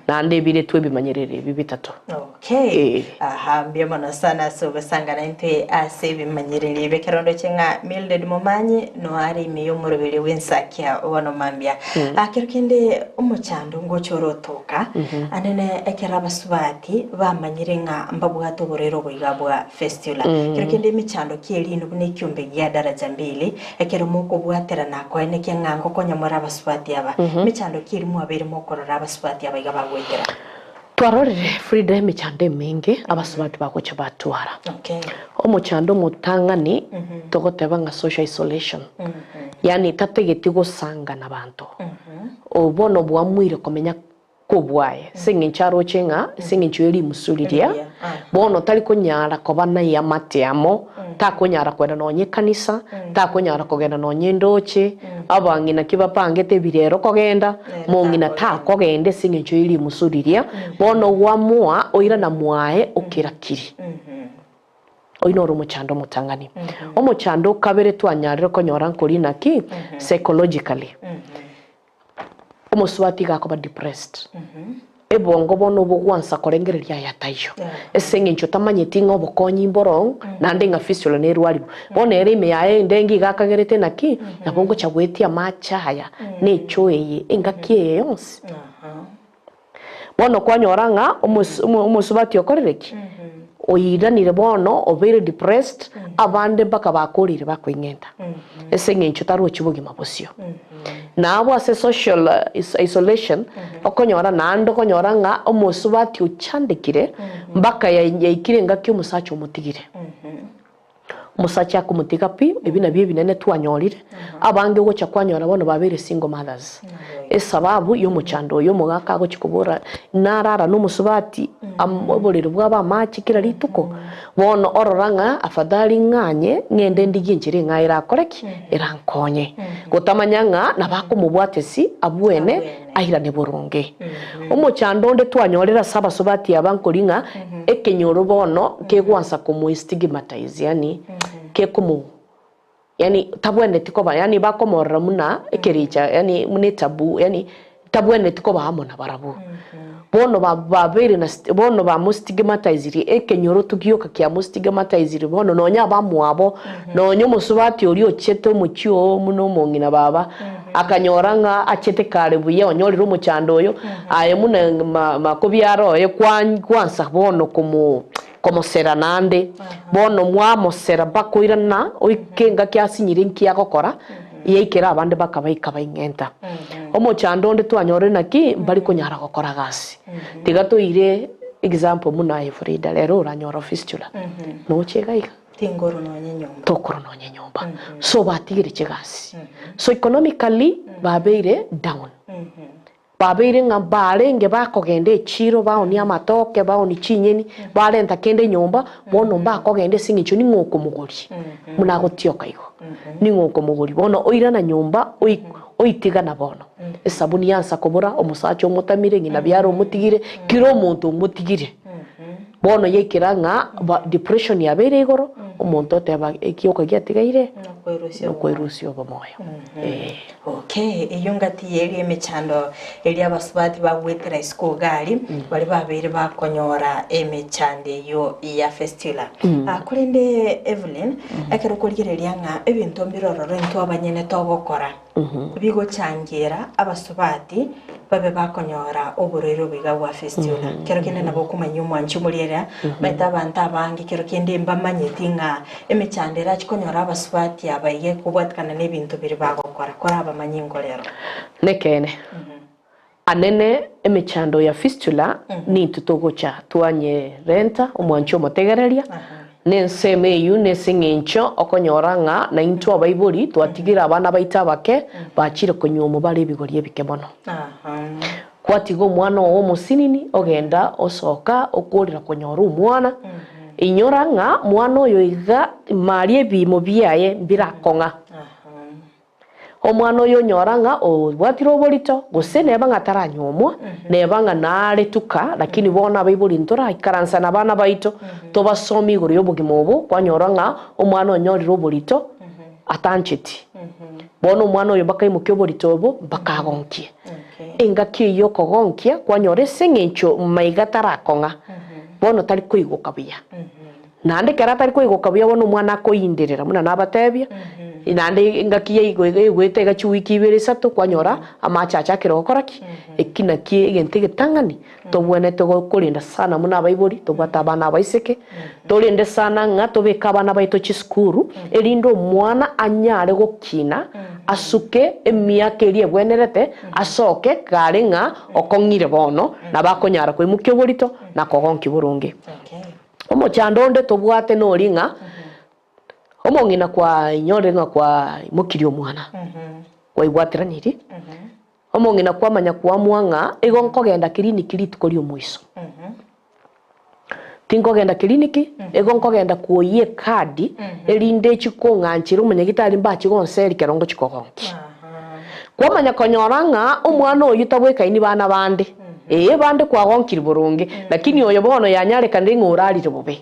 Naende ebiretwe ebimanyererio ebi bitato. Okay. Eh. Aha, mbuya mono sana ase ogosangana intwe ase ebimanyererio ebi. Ekero ndoche ng'a Mildred Momanyi no are ime y'omoroberio bw'ensakia bono mambia. Ah, kero kende omochando ngocha ore otoka, anene ekero abasubati bamanyire ng'a mbabwate oborwaire obo iga bwa fistula. Kero kende emechando ki erino buna ekiombe gia daraja mbili, ekero mokobwaterana koenekia ng'a ngokonya more abasubati aba, emechando ki eri mwabeire mokorora abasubati aba iga bagoetera? Twarorire Frida emechando emenge abasubati bagocha batwara. Okay. Omochando omotang'ani togoteba ng'a social isolation, yaani tategeti gosanga nabanto. Obo bono bwamuire komenya kobwaye ase eng'encho aroche ng'a ase eng'encho ye rimusu riria, Riria, ah. bono tari konyara koba na eamate amo, takonyara kogenda nonya ekanisa, takonyara kogenda nonya endoche, abang'ina ki bapangete ebirero kogenda, Nere mong'ina takogenda. takogenda ase eng'encho ye rimusu riria, bono gwamoa oirana mwaye okerakiri. Oyio noro omochando omotang'ani. Omochando o kabere twanyarire konyora nkori naki, psychologically. Omosubati iga akoba depressed, ebongo bono obogwansa korengereria aya taiyo, ase eng'encho tamanyeti ng'a obokonyi mborong naende ng'a fistula nerwarigwe. Bono ere ime yaye endenge iga akagerete naki, nabo ngocha goetia amache aya na echoo eye engaki eye yonsi. Bono kwanyora ng'a omos omosubati okorire ki? Oiranire bono obeire depressed, abande mpaka bakorire bakoing'enta ase eng'encho tarochi bogima bosio. Na abwo ase social isolation, okonyora naende okonyora ng'a omosubati ochandekire mpaka yaikire engaki omosacha omotigire. Omosacha akomotiga pi, ebi nabio ebinene twanyorire, abange ogocha kwanyora bono babeire single mothers. Esababu yomochando oyo omogaka agochi kobora narara nomosubati am oborere bwabo amache kera rituko, bono orora ng'a afadhali ng'anye ng'ende ndigie enchera eng'ao erakore ki? Erankonye. Gotamanya ng'a nabo akomobwatesi abwene airane boronge. Omochando onde twanyorire ase abasubati aba nkori ng'a ekenyoro bono kegwansa komoestigmatize yaani kekomo yaani tabwenereti koba yaani bakomorora buna ekericha yaani buna etaboo yaani tabwenereti koba amo nabarabwo. Bono ba babeire na bono bamostigmatiziri ekenyoro togioka kiamostigmatiziri bono nonya abamwabo nonya omosubati oria ochete omochie oo buna omong'ina baba Akanyora ng'a achete kare buya onyorire omochando oyo, aye buna makobiara oye gwansa bono komosera naende. Bono mwamosera mpaka oirana oike engaki asinyire inki agokora, yaikera abande bakabaika baing'enta. Omochando onde twanyorire naki mbari konyara gokora gasi. Tiga toire example buna aye Frida rero oranyore fistula, noche iga iga. Tingoro nonya enyomba. Tokoro nonya enyomba. So batigire chigasi. So economically babeire down. Babeire ng'a barenge bakogenda echiro baonie amatoke, baonie chinyeni, barenta kende enyomba, bono mbakogenda ase eng'encho ning'o okomogoria buna agotioka igo. Ning'o okomogoria. Bono oirana nyomba oitigana bono. Esabuni yansa kobora, omosacha omotamire, ng'ina biara omotigire, kera omonto omotigire. Bono yaikera ng'a ba depression yabeire igoro, omonto oteba ekioka giatigaire nokwerusia obomoyo. Ee. Okay, eyio ngati eria emechando eria abasubati bagwetera isiko iga aria, baria babeire bakonyora emechando eyio ya fistula. Ah, korende Evelyn, ekero okorigereria ng'a ebinto mbire ororo intwe abanyene togokora, Bigochangiera abasubati babe bakonyora oborwaire obo iga bwa fistula. Kero kende nabo okomanyia omwanchi omoriere, omanyete abanto abange kero kende mbamanyeti ng'a emechando erache konyora abasubati aba iga ekobwatikana na ebinto biria bagokora, korabamanye nkorero. Nekeene, anene emechando ya fistula nintwe togocha twanyerenta omwanchi omotegereria, na ensemo eyio nese eng'encho okonyora ng'a naintwe abaibori twatigire abana baito abake bachire konywa omobaro ebigori ebike mono. Kwatiga omwana oo omosinini ogenda osoka okorera konyora omwana, inyora ng'a mwana oyo iga maria ebiimo biaye mbirakong'a. Omwana oyo onyora ng'a obwatire oborito, gose neba ng'a taranyuomwa, neba ng'a nare tuka, lakini bono abaibori ntoraikaransa nabana baito, tobasomie igoro y'obogima obo, kwanyora ng'a omwana onyorire oborito atancheti. Bono omwana oyo mpaka aimokie oborito obo mpaka agonkie. Engaki eyio okogonkia, kwanyora ase eng'encho maiga tarakong'a, bono tari koigoka buya. Naende ekero atari koigoka buya bono omwana akoinderera buna nabatebia, naende engaki yaigo egoeta iga chiwiki ibere isato kwanyora amache achakire gokora ki? Eki nakio egento egetang'ani tobwenerete korenda sana buna abaibori tobwate abana abaiseke, torende sana ng'a tobeke abana baito chisukuru, erinde omwana anyare gokina asuke emiaka eria ebwenerete asoke kare ng'a okong'ire bono nabo akonyara koimokia oborito na kogonkia boronge. Omochando onde tobwate nori ng'a omong'ina kwainyorire ng'a kwaimokirie omwana, kwaibwateranirie, omong'ina kwamanya koamua ng'a igo nkogenda kiriniki rituko ria omoiso. Tinkogenda kiriniki, igo nkogenda kwoyia ekadi erinde echi kong'anchera omonyagitari mbache gonseri ekero ngochi kogonkia. Kwamanya konyora ng'a omwana oyio tabwekaini bana bande. Ee, bande kwagonkire boronge, lakini oyo bono yanyarekanire ng'a orarire bobe.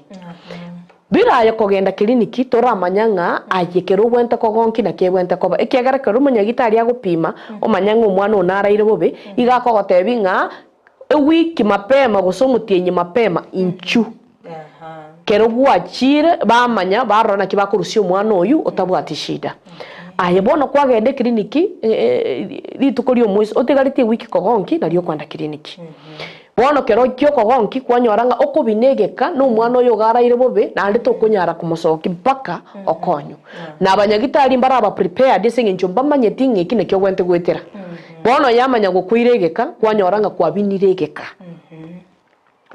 Bire aye kogenda kiriniki toramanya ng'a aye kero obwenerete kogonkia naki ebwenerete koba. Ekiagera ekero omonyagitari agopima omanye ng'a omwana oo naraire bobe, iga akogotebia ng'a ewiki mapema gose omotienyi mapema inchu. Kero gwachire bamanya barora naki bakorusia omwana oyio otabwati shida. Aye bono kwagenda ekiriniki rituko ria omoiso otigaretie ewiki kogonki nario okoenda kiriniki. Bono kero kiokogonki kwanyora ng'a okobina egeka na omwana oyo iga araire bobe naende tokonyara komosokia mpaka okonywe. Na abanyagitari mbare aba prepared ase eng'encho mbamanyeti ng'a eki nakio ogwente goetera. Bono yamanya gokoira egeka kwanyora ng'a kwabinire egeka.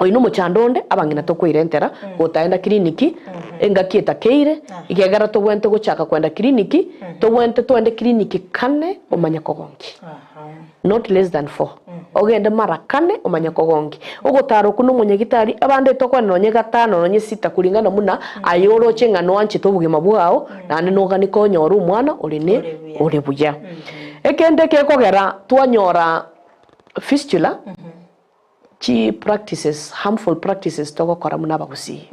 Oyo nomochando onde abang'ina tokoirentera gotaenda kiriniki engaki etakeire ekiagera togwente gochaka kwenda kiriniki togwente twende kiriniki kane omanye kogonki. Not less than four. Ogende mara kane omanye kogonki. Ogotara okwo nomonyagitari abande tokoenda nonye gatano nonye sita kulingana buna aye oroche ng'a noanchete obogima bwao naende nogani konyora omwana ore ne ore buya. Ekende gekogera twanyora fistula Chi practices, harmful practices togokora buna abagusii.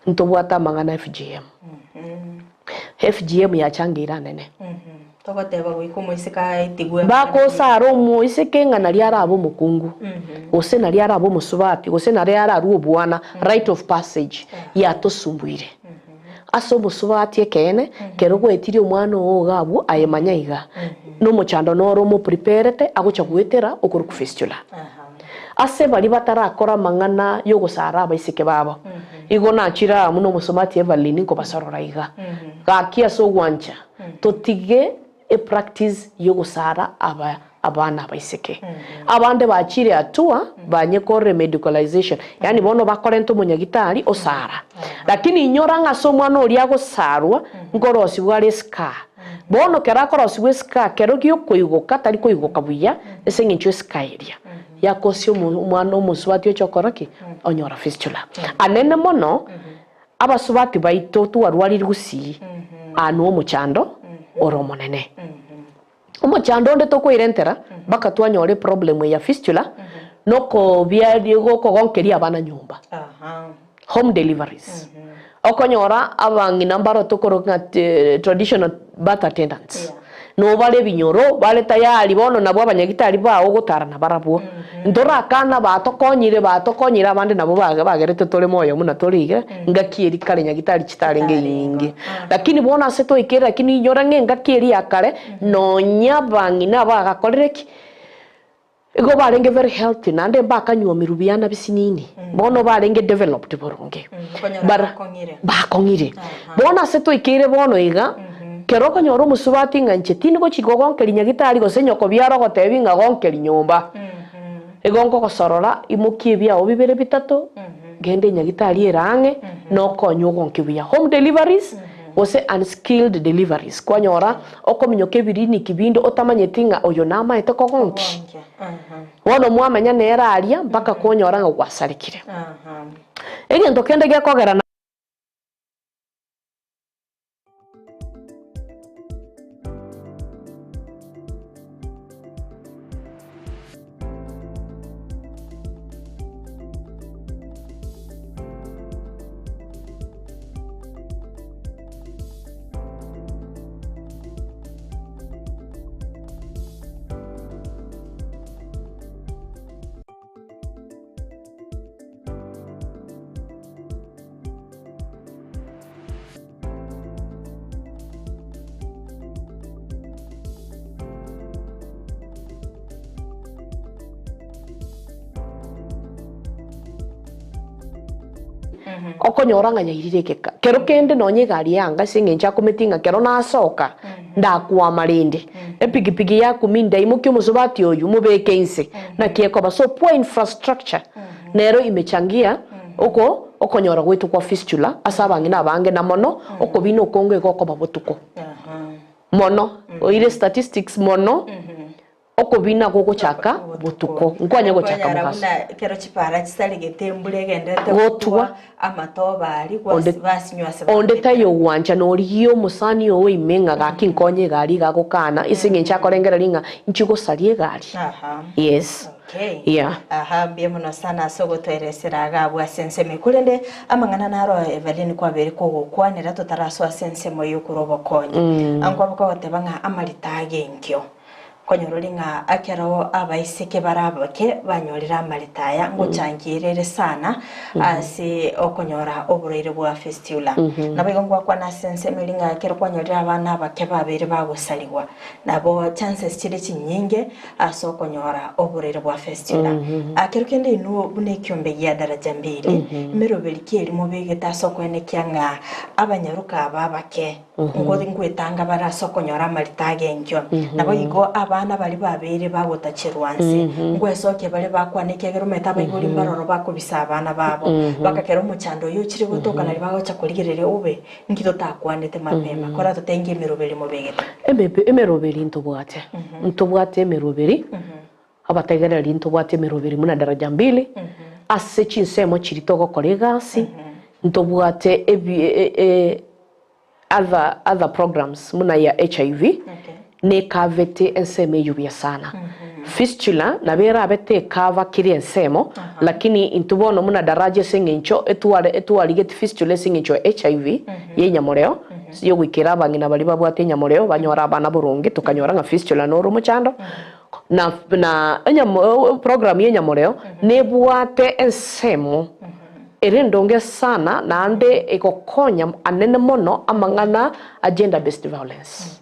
Ntobwate amang'ana FGM. FGM yachangeire anene. Togoteba goika omoiseke aetigwe Bakosara omoiseke ng'a naria arabe omokungu, gose naria arabe omosubati, gose naria ararue obwana, rite of passage, yatosumbuire. Ase omosubati ekeene, kero gwaetirie omwana oo iga abwo, aye manya iga, nomochando noro omopreparete agocha goetera okorokwa fistula. Ase baria batarakora amang'ana y'ogosara abaiseke babo, igo nachire aa buna omosubati Evelyn nkobasorora iga, Gaki ase ogwancha, totige epractice y'ogosara aba abana abaiseke. Abande bachire hatua banyekorire medicalization, yaani bono bakorenta omonyagitari osara. Lakini inyora ng'a ase omwana oria agosarwa nkorosibwa are escar. Bono kero akorosibwa escar kero giokoigoka tari koigoka buya ase eng'encho escar eria yakosia omwana omosubati ocha okora ki? Onyora fistula. Anene mono abasubati baito twarwarire gusii anwe omochando ore omonene. Omochando onde tokoirentera mpaka twanyora eproblem eye ya fistula nokobiaria gokogonkeria abana nyomba, home deliveries. Okonyora abang'ina mbaro tokoroka ng'a traditional birth attendants, nobare ebinyoro bare tayari bono nabwo abanyagitari bao ogotara nabarabwo. Ntorakana batokonyire batokonyire abande nabo bagerete tore moyo buna tore iga, ngaki eria kare nyagitari chitarenge enyinge. Lakini bono ase twaikire lakini inyora ng'a engaki eria ya kare, nonya abang'ina abagakorire ki? Igo barenge very healthy naende mbakanywomirwe biana bisinini, bono barenge developed boronge. Okonyora bakong'ire. Bakong'ire. Bono ase twaikeire bono iga, kero okonyora omosubati ng'a inche tindi gochi kogonkeria nyagitari gose nyoko biara ogotebi ng'a gonkeria nyomba. Igo nkogosorora imokia ebiao bibere bitato, genda enyagitari ere ang'e, nokonywe ogonke buya. Home deliveries, gose unskilled deliveries, kwanyora okominyoka ebiriniki binde otamanyeti ng'a oyo namaete kogonki. Bono mwamenya nere aria mpaka kwonyora ng'a gwasarekire. Egento kende gekogera na. Okonyora ng'a nyairire egeka. Kero kende nonya egari yanga ase eng'encho akometi ng'a kero nasoka, ndakwama rende. Epikipiki yakumia ndaimokia omosubati oyio mobeke inse, naki ekoba. So poor infrastructure nero imechangia oko okonyora gwaito kwa fistula ase abang'ina abange na mono okobina okonge igo okoba botuko. Mono, oire statistics mono. Okobina gogochaka botuko, nkwanye gochaka Okonyora mogaso. buna ekero chipara chisaregete embura egenderete Gotwa. gotwa, amatobe aria Onde gwasi basinywa ase onde bagotera. taiyo ogwancha norigie omosani oo ime ng'a gaki nkonye egari iga agokana ase eng'encho akorengereria ng'a inchi gosaria egari. Aha. Yes. Okay. Yeah. Aha, mbuya mono sana ase ogotoeresera iga abwo ase ensemo eye. Korende amang'ana naro Evelyn kwabeire kogokwanera totarasoa ase ensemo y'okorwa obokonyi. Ankwabe kogoteba ng'a amarita agenkio. Nkonyora ore ng'a ekero abaiseke bare abake banyorire amareta aya, ngochangiera ere sana ase okonyora oborwaire bwa fistula. Naboigo ngwakwana ase ensemo eria ng'a ekero kwanyorire abana abake babeire bagosarigwa, nabo chances chire chinyinge ase okonyora oborwaire bwa fistula. Kero kende inwe buna ekiombe gia Daraja Mbili, emeroberi ki eria mobegete ase okoenekia ng'a abanyaroka aba abake Ngwetanga bare ase okonyora amarita agenkio. Naboigo abana baria babeire bagotacherwa nse, ngwesokia bare bakwana, ekiagera omanyete abaibori mbaroro bakobisa abana babo. Bagakera omochando oyio ochire gotoka nario bagocha korigereria obe, inki totakwanete mapema, koratotengie emeroberi mobegete. Emeroberi ntobwate, ntobwate emeroberi, abategereri ntobwate emeroberi buna daraja mbili, ase chinsemo chiria togokora egasi, ntobwate ebi other other programs buna ya HIV nekavete ensemo eyio buya sana. Fistula nabo erabe tekava kera ensemo lakini intwe bono buna daraja ase eng'encho etware etwarigeti fistula ase eng'encho ya HIV ya enyamoreo yogoikera abang'ina baria babwate enyamoreo banyore abana boronge tokanyora ng'a fistula noro omochando na na enyamo program ya enyamoreo nebwate ensemo Ere endonge sana naende egokonya anene mono amang'ana a gender based violence.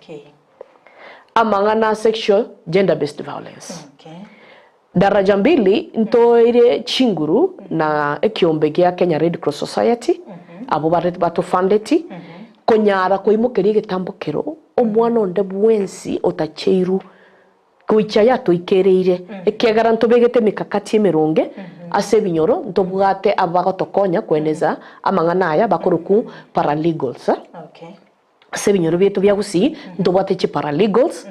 Amang'ana a sexual gender based violence. Daraja mbili ntoire chinguru na ekiombe gia Kenya Red Cross Society abwo bare batofundeti konyara koimokeria egetambo kero omwana onde bwensi otacheirwu Goicha yatoikereire, ekiagera ntobegete emekakati emeronge ase ebinyoro, ntobwate abagotokonya koeneza amang'ana aya bakorokwa paralegals. Ase ebinyoro biaito bia Gusii ntobwate chiparalegals,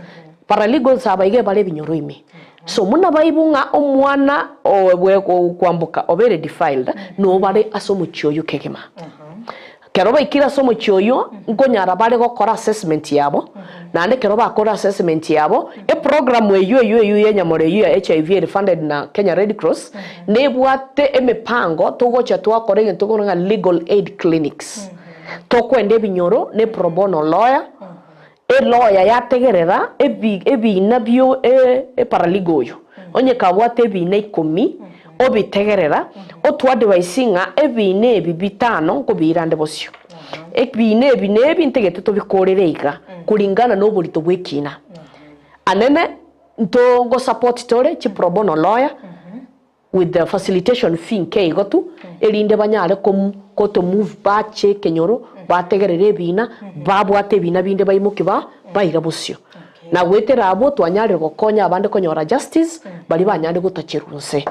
paralegals aba iga ebare ebinyoro ime. So buna baibwe ng'a omwana kwamboka obeire defiled, nobare ase omochie oyio kegima. Ekero baikire ase omochie oyio, nkonyara bare gokora assessment yabo, naende ekero bakora assessment yabo, eprogram eyio eyio eyio y'enyamoro eyio ya HIV ere funded na Kenya Red Cross, nebwate emepango togocha twakora egento tokoroka ng'a legal aid clinics. Tokoenda ebinyoro ne pro bono lawyer, Eloya yategerera ebiina bio eparaligo oyo, onye kabwate ebiina ikomi, obitegerera, otwadvaisi ng'a ebiina ebi bitano nkobiira nde bosio. Ebiina ebi nebi ntagete tobikorere iga, kulingana noborito bw'ekiina. Anene ntogosupport tore chi pro bono lawyer, with the facilitation fee nke igo tu, erinde banyare koto move bache ekenyoro, bategerere ebiina, babwate ebiina binde baimokie ba baira bosio. Na goetera abwo twanyarire gokonya abande konyora justice, baria banyare gotacherwa inse.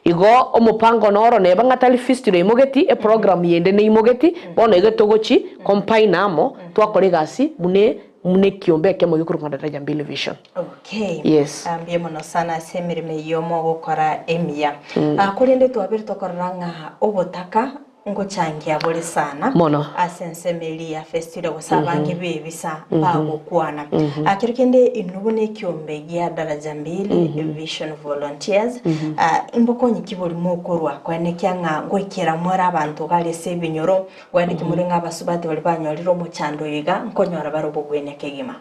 Igo omopango noro neba ng'a tari fistula eimogeti, eprogram yende neimogeti, bono igo togochi combine amo, twakora egasi buna buna ekiombe ekemo gekorokwa ng'a Daraja Mbili Vision. Okay. Yes. Ah, mbuya mono sana ase emeremo eyio mogokora emiya. Ah, korende twabere tokorora ng'a obotaka ngochangia bore sana Mono. ase ensemo eria ya festula gose abange bebisa bagokwana. Ah, kero kende inwe buna ekiombe gia Daraja Mbili Vision Volunteers ah, mbokonyi ki bori mokorwa koenekia ng'a ngoikera more abanto gare ase ebinyoro Gwanekia more ng'a abasubati baria banyorire omochando oyo iga nkonyora bare obogwenia kegima.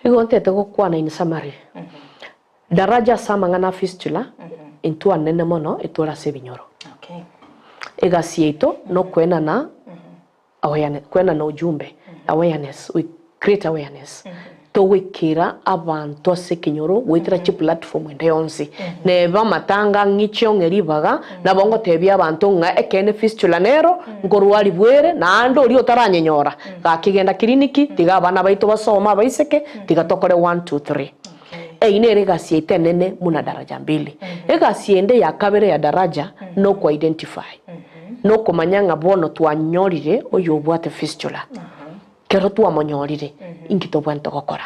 Igo ntete gokwana in summary, Daraja ase amang'ana a fistula intwe anene mono etware ase ebinyoro. Okay. Egasi yaito nokoenana awareness, koenana ujumbe, awareness, we create awareness. Togoikera abanto ase ekenyoro goetera chiplatform ende yonsi, neba amatanga ng'iche ong'e ribaga, nabo ngotebia abanto ng'a ekeene fistula nero, nkorwarigwa ere, naende oria otaranyenyora, gaki genda kiriniki, tiga abana baito basome abaiseke, tiga tokore one two three. Eyio nere egasi yaito enene buna Daraja Mbili. Egasi ende ya kabere ya Daraja noko identify, nokomanya ng'a bono twanyorire oyobwate fistula. Kero twamonyorire, inki tobwenerete gokora?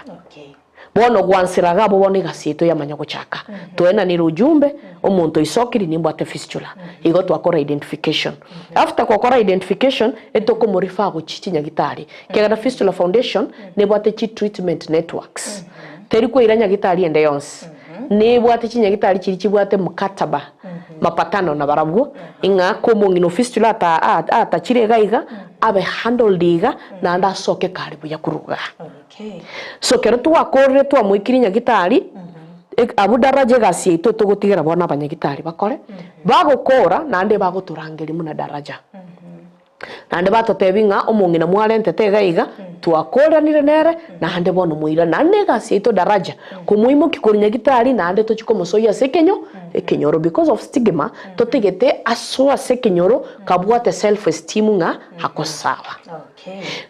Bono gwansera iga abwo bono egasi yaito yamanya gochaka. Twaenanire ujumbe, omonto oisokiri nimbwate fistula. Igo twakora identification. After gokora identification, etokomorefer gochia chinyagitari. Ekiagera Fistula Foundation nebwate chi treatment networks. Teri koira nyagitari ende yonsi. Nebwate chinyagitari chiria chibwate mkataba, mapatano nabarabwo, ing'a komong'ina o fistula ata atachire iga iga. abe handled iga naende asoke kare buya korwa igaa. So ekero twakorire twamoikirie nyagitari, abwo daraja egasi yaito togotigera bono abanyagitari bakore, bagokora naende bagotorangeria buna daraja. Naende batotebia ng'a omong'ina mwarentete iga iga, twakoranire nere, naende bono moirane. Naende negasi yaito daraja, komoimokia korwa nyagitari naende tochie komosoyia ase ekenyo ekenyoro because of stigma, totegete asoe ase ekenyoro kabwate self esteem ng'a ako sawa.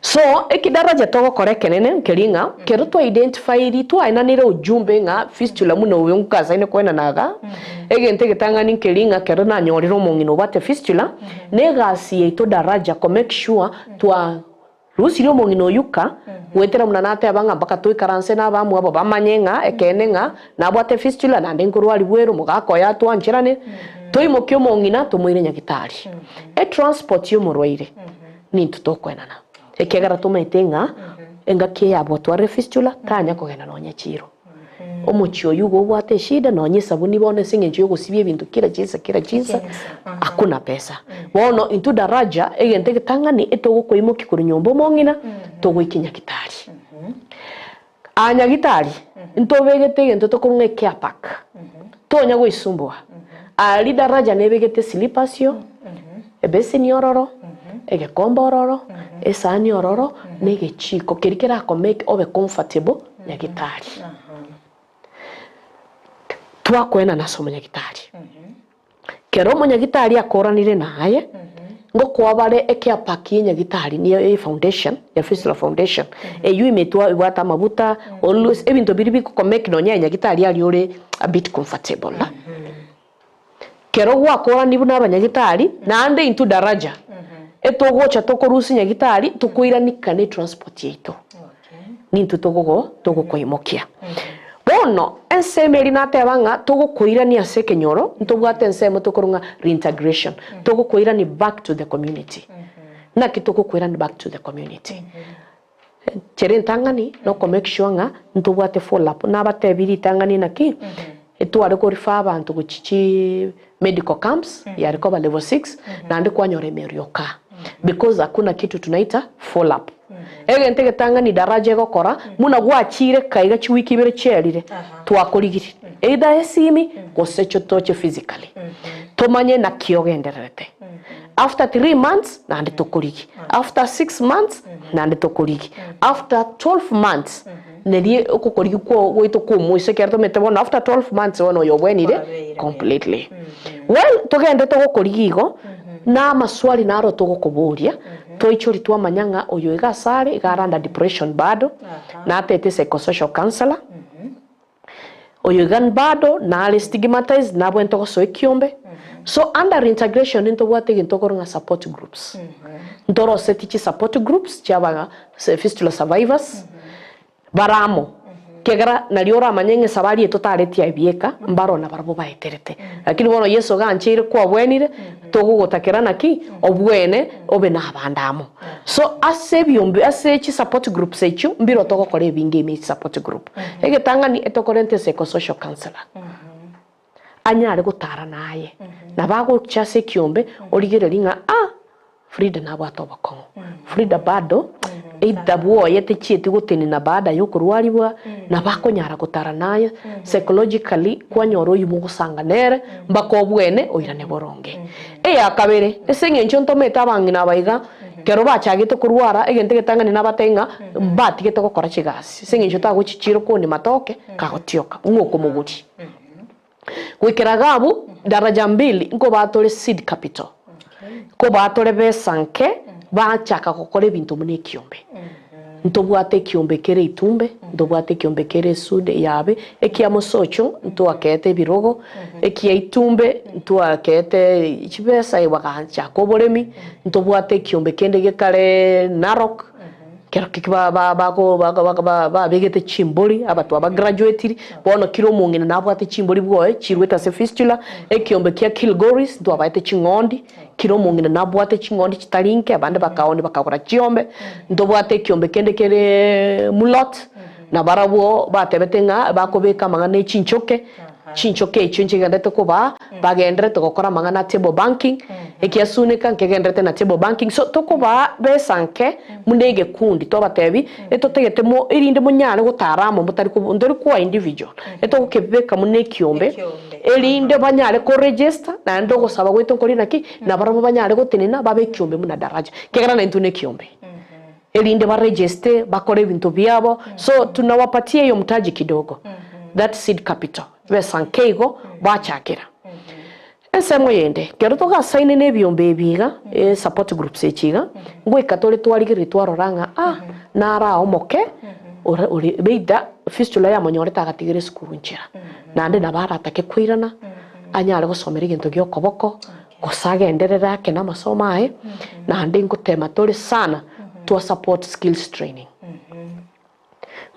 So, ekidaraja togokora ekenene nkeri ng'a kero twa identifyiri twaenanire ujumbe ng'a fistula buna oyo nkasaine koenana iga, egento egetang'ani nkeri ng'a kero nanyorire omong'ina obwate fistula, na egasi yaito daraja ko make sure twa rusirie omong'ina oyio ka, goetera buna nateba ng'a mpaka toikaranse na abamwabo bamanye ng'a ekeene ng'a nabwate fistula naende nkorwarigwa ere omogaka oye atwancherane, toimokie omong'ina tomoire nyagitari. Etransport ya omorwaire. Nintwe tokoenana, ekiagera tomaete ng'a engaki eye abwatwarire fistula tanya kogenda nonya chiro. Omochie oyio igo obwate eshida nonya esabuni bono ase eng'encho yogosibia ebinto kera chinsa kera chinsa hakuna pesa. Bono intwe daraja egento egetang'ani etogokoimokia korwa nyomba omong'ina togoikia nyagitari. Aa nyagitari ntobegete egento tokorwa ng'a ecare pack tonya goisumbua. Aa ridaraja nebegete slippers yo, ebeseni ororo, egekombe ororo, esani ororo, na egechiko keria kerakomake obe comfortable nyagitari. Twakoenana ase omonyagitari. Kero omonyagitari akoranire naye, ngokoa bare ecare pack ye nyagitari niyo e foundation ya Fistula Foundation, eywo ime twa ebwate amabuta, always ebinto biria bigoko make nonya nyagitari aria ore a bit comfortable. Kero gwakorani buna abanyagitari, naende intwe daraja, etogocha tokorusia nyagitari, tokoiranika ne transport yaito. Nintwe togogo togokoimokia. Bono ensemo eria nateba ng'a togokoirania ase ekenyoro, ntobwate ensemo tokorwa ng'a reintegration, togokoirania back to the community. Naki togokoirania back to the community? Enchera entang'ani noko make sure ng'a ntobwate follow up, nabatebi ritang'ani naki, etware ko refer abanto gochia chi medical camps, yare koba level six, naende kwanyora emerio kaa because hakuna kitu tunaita follow up. Egento egetang'ani daraja egokora, buna gwachire kaiga chiwiki ibere chiarire, twakorigirie either esimi gose toche physically, tomanye naki ogendererete. After 3 months naende tokorigie, after 6 months naende tokorigie, after 12 months neri okokorigia kwa gwaito kwa omoiso ekero tomanyete bono after 12 months bono oyo obwenire completely. Well, togende togokorigia igo, na amaswali naro togokoboria, Twaichoria twamanya ng'a oyo iga asare iga are under depression bado, natete psychosocial counsellor, oyo iga bado nare stigmatized nabwenerete gosoa ekiombe. So under reintegration ntobwate egento okorwa ng'a support groups. Ntoroseti chi support groups chia aba fistula survivors, Bare amo, ekiagera nario oramanye ng'a esabari eye totaretie aye bieka, mbaro nabarabwo baeterete. Lakini bono Yeso gancheire kwabwenire, togogotakera naki? Obwene obe nabande amo. So ase ebiombe ase chisupport groups echio, mbiro togokora ebinge ime ye chisupport group. Egetang'ani etokorenta epsychosocial counsellor, anyare gotara naye, nabo agocha ase ekiombe origereria ng'a ah! Frida nabwate obokong'u. Frida bado either bwoye techieti gotenena baada ya okorwarigwa, nabo akonyara gotara naye psychologically kwanyora oyio mogosanga nere mpaka obwene oirane boronge. Eya kabere, ase eng'encho ntomete abang'ina aba iga, ekero bachagete korwara egento egetang'ani nabatebie ng'a mbatigete gokora chigasi ase eng'encho tagochi chiro koonia matoke kagotioka ng'o okomogoria. Goikera iga abwo, daraja mbili nkobatore seed capital, nkobatore besa nke bachaka gokora ebinto buna ekiombe. Ntobwate ekiombe kere itumbe, ntobwate ekiombe kere esude yabe, ekia mosocho ntwakeete ebirogo, ekia itumbe ntwakeete chibesa bagachaka oboremi, ntobwate ekiombe kende gekare Narok. Ekero babegete chimbori, abato abagraduatiri, bono kera omong'ina nabwate chimbori bwoye chiruete ase fistula, ekiombe kia Kilgoris ntwabaete ching'ondi, kera omong'ina nabwate ching'ondi chitari inke, abande bakaoonia bakagora chiombe, ntobwate ekiombe kende kere Mulot, nabarabwo batebete ng'a bakobeka amang'ana e chinchoke. Chinchoka echio nchigenderete kobaa, bagenderete gokora amang'ana a table banking, ekiasuneka nkegenderete na table banking, so tokobaa besa nke buna egekundi twabatebi, etotagete mo erinde monyare gotara amo motari ko ntori koa individual, etogokebeka buna ekiombe, erinde banyare ko register naende ogosaba gwaito nkori naki, nabarabwo banyare gotenena babe ekiombe buna daraja, ekiagera naintwe na ekiombe. Erinde ba register bakore ebinto biabo, so tunawapatia hiyo mtaji kidogo, that seed capital, besa nke igo bachakera. Ensemo eyende, ekero togasaine na ebiombe ebi iga, e support groups echi iga, ngoika tore twarigereria twarora ng'a ah, naro aa omoke ore ore either fistula yamonyorete agatigera esukuru nchera, naende nabo aratake koirana, anyare gosomera egento gia okoboko, Gose agenderere ake namasomo aye, naende ngotema tore sana twa support skills training.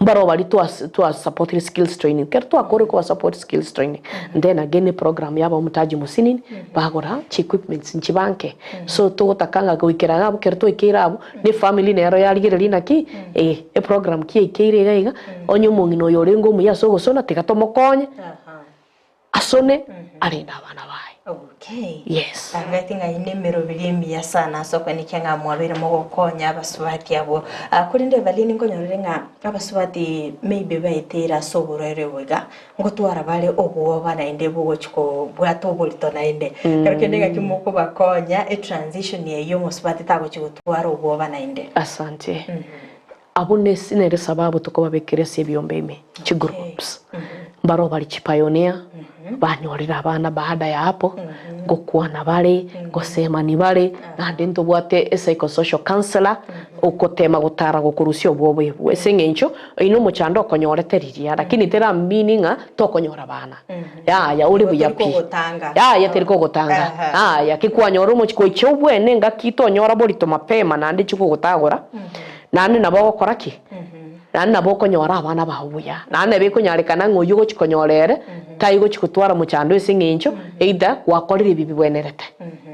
Mbarobwo baria twa twa supportire skills training, ekero twakorire koba support skills training, then again eprogram yaba omutaji mosinini, bagora chi equipments nchibanke. So togotaka ng'a goikera iga abwo ekero twaikeire abwo, na efamily nero yarigereria naki, eh eprogram ki yaikeire iga iga, onye omong'ina oyo orenge omuya ase ogosona tiga tomokonye. Asone arende abana baye. Okay. Yes. Agati ng'a ine emeroberi emiya sana ase okwenekia ng'a mwabeire mogokonya abasubati abwo. Ah, korende Evaline nkonyorere ng'a abasubati maybe baeteire ase oborwaire obo iga, ngotwara bare obwoba naende bogochi kobwata oborito naende. Ekero kende ng'aki mokobakonya etransition eyio omosubati tagochi gotwara obwoba naende. Asante. Abwo nesi nere sababu tokobabekera ase ebiombe ime, chigroups. Mbaro bare chipioneer, banyorire abana baada ya hapo, ngokwana bare, ngosemani bare, naende ntobwate epsychosocial counsellor, okotema gotara gokorusia obwoba obwo. Ase eng'encho, oyio na omochando okonyorete riria, lakini tera mean ng'a tokonyora abana. Yaya, ore buya pi. Yaya, teri kogotanga. Yaya, ki kwanyora omochi goicha obwene engaki tonyora borito mapema naende chikogotagora. Naende nabo ogokora ki? Naende nabo okonyora abana bao buya. Naende nabo ekonyarekana ng'a oyio ogochia konyora ere, tai gochia gotwara mochando ase eng'encho either gwakorire ebi bibwenerete.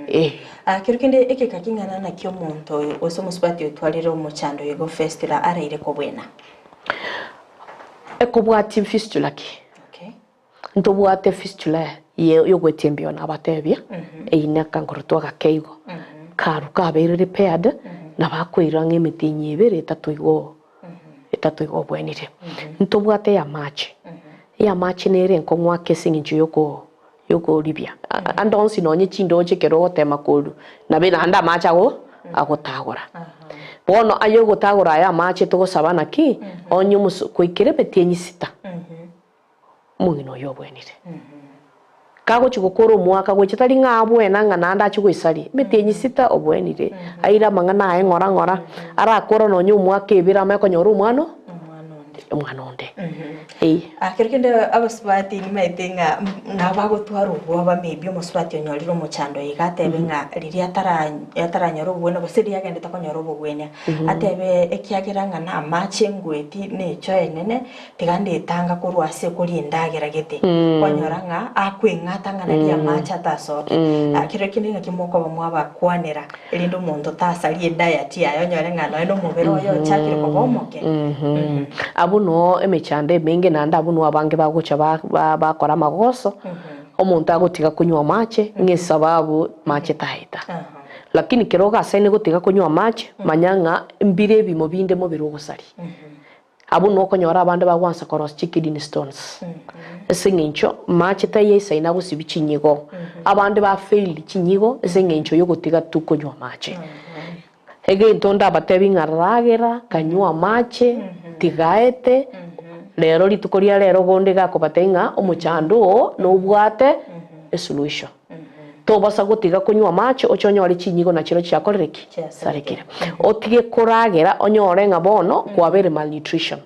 Eh. Ah, kero kende egeka king'ana naki omonto oyo gose omosubati otwarire omochando oyo igo fistula araire kobwena? Ekobwatia fistula ki? Okay. Ntobwate fistula y'ogoetia embeo nabatebia, eyio nekankorotu agake igo, karu kabeire repaired, nabo akoirwa ang'e emetienyi ebere etato igo etato igo obwenire. Ntobwate ey'amache, ey'amache nere enkong'u ake ase eng'encho yoko yokoribia ande onsi nonye chindoche ekero ogotema korwa nabe naende amache ago agotagora. Bono aye ogotagora aya amache togosaba naki, onye omoso goikera emetienyi sita. Omong'ina oyio obwenire. Kagochia gokora omwaka gocha tari ng'a abwena ng'a naende achie goisaria. Emetienyi sita obwenire, aire amang'ana aye ng'ora ng'ora, arakore nonye omwaka ebere amanye konyora omwana o omwana onde. Eeh. Kero kende abasubati nimaete ng'a nabo bagotwara obwoba maybe omosubati onyorire omochando iga atebe ng'a riria atara ataranyora obobwenia gose riria agendete konyora obobwenia, atebe ekiagera ng'a namache ngweti na echoe enene, Tiga ndetanga korwa ase koria endagera gete, kwanyora ng'a akweng'ata ng'a naria amache atasoke. Kero kende naki mokoba mwabakwanera, erinde omonto tasaria ediet yaye onyore ng'a nonya nomobere oye ochakire koba omoke. Abwo noo emechando emenge naende abwo noo abange bagocha bakora amagoso, omonto agotiga konywa amache ng'a esababu mache taeta. Lakini kero ogasaine gotiga konywa amache, manya ng'a mbire ebimo binde mobere ogosaria. Abwo nokonyora abande bagwansa korosia chi kidney stones ase eng'encho mache taiyo aisaine agosibia chinyigo. Abande ba failed chinyigo ase eng'encho yogotiga tu konywa amache. Egento ndabatebi ng'a ragera, kanywa amache, tiga aete, rero rituko ria rero bonde iga akobatebia ng'a omochando oo nobwate esuluhisho. Tobasa gotiga konywa amache oche onyore chinyigo na chirochio chiakorire ki? Chiasarekire. Otige koragera onyore ng'a bono kwabeire malnutrition.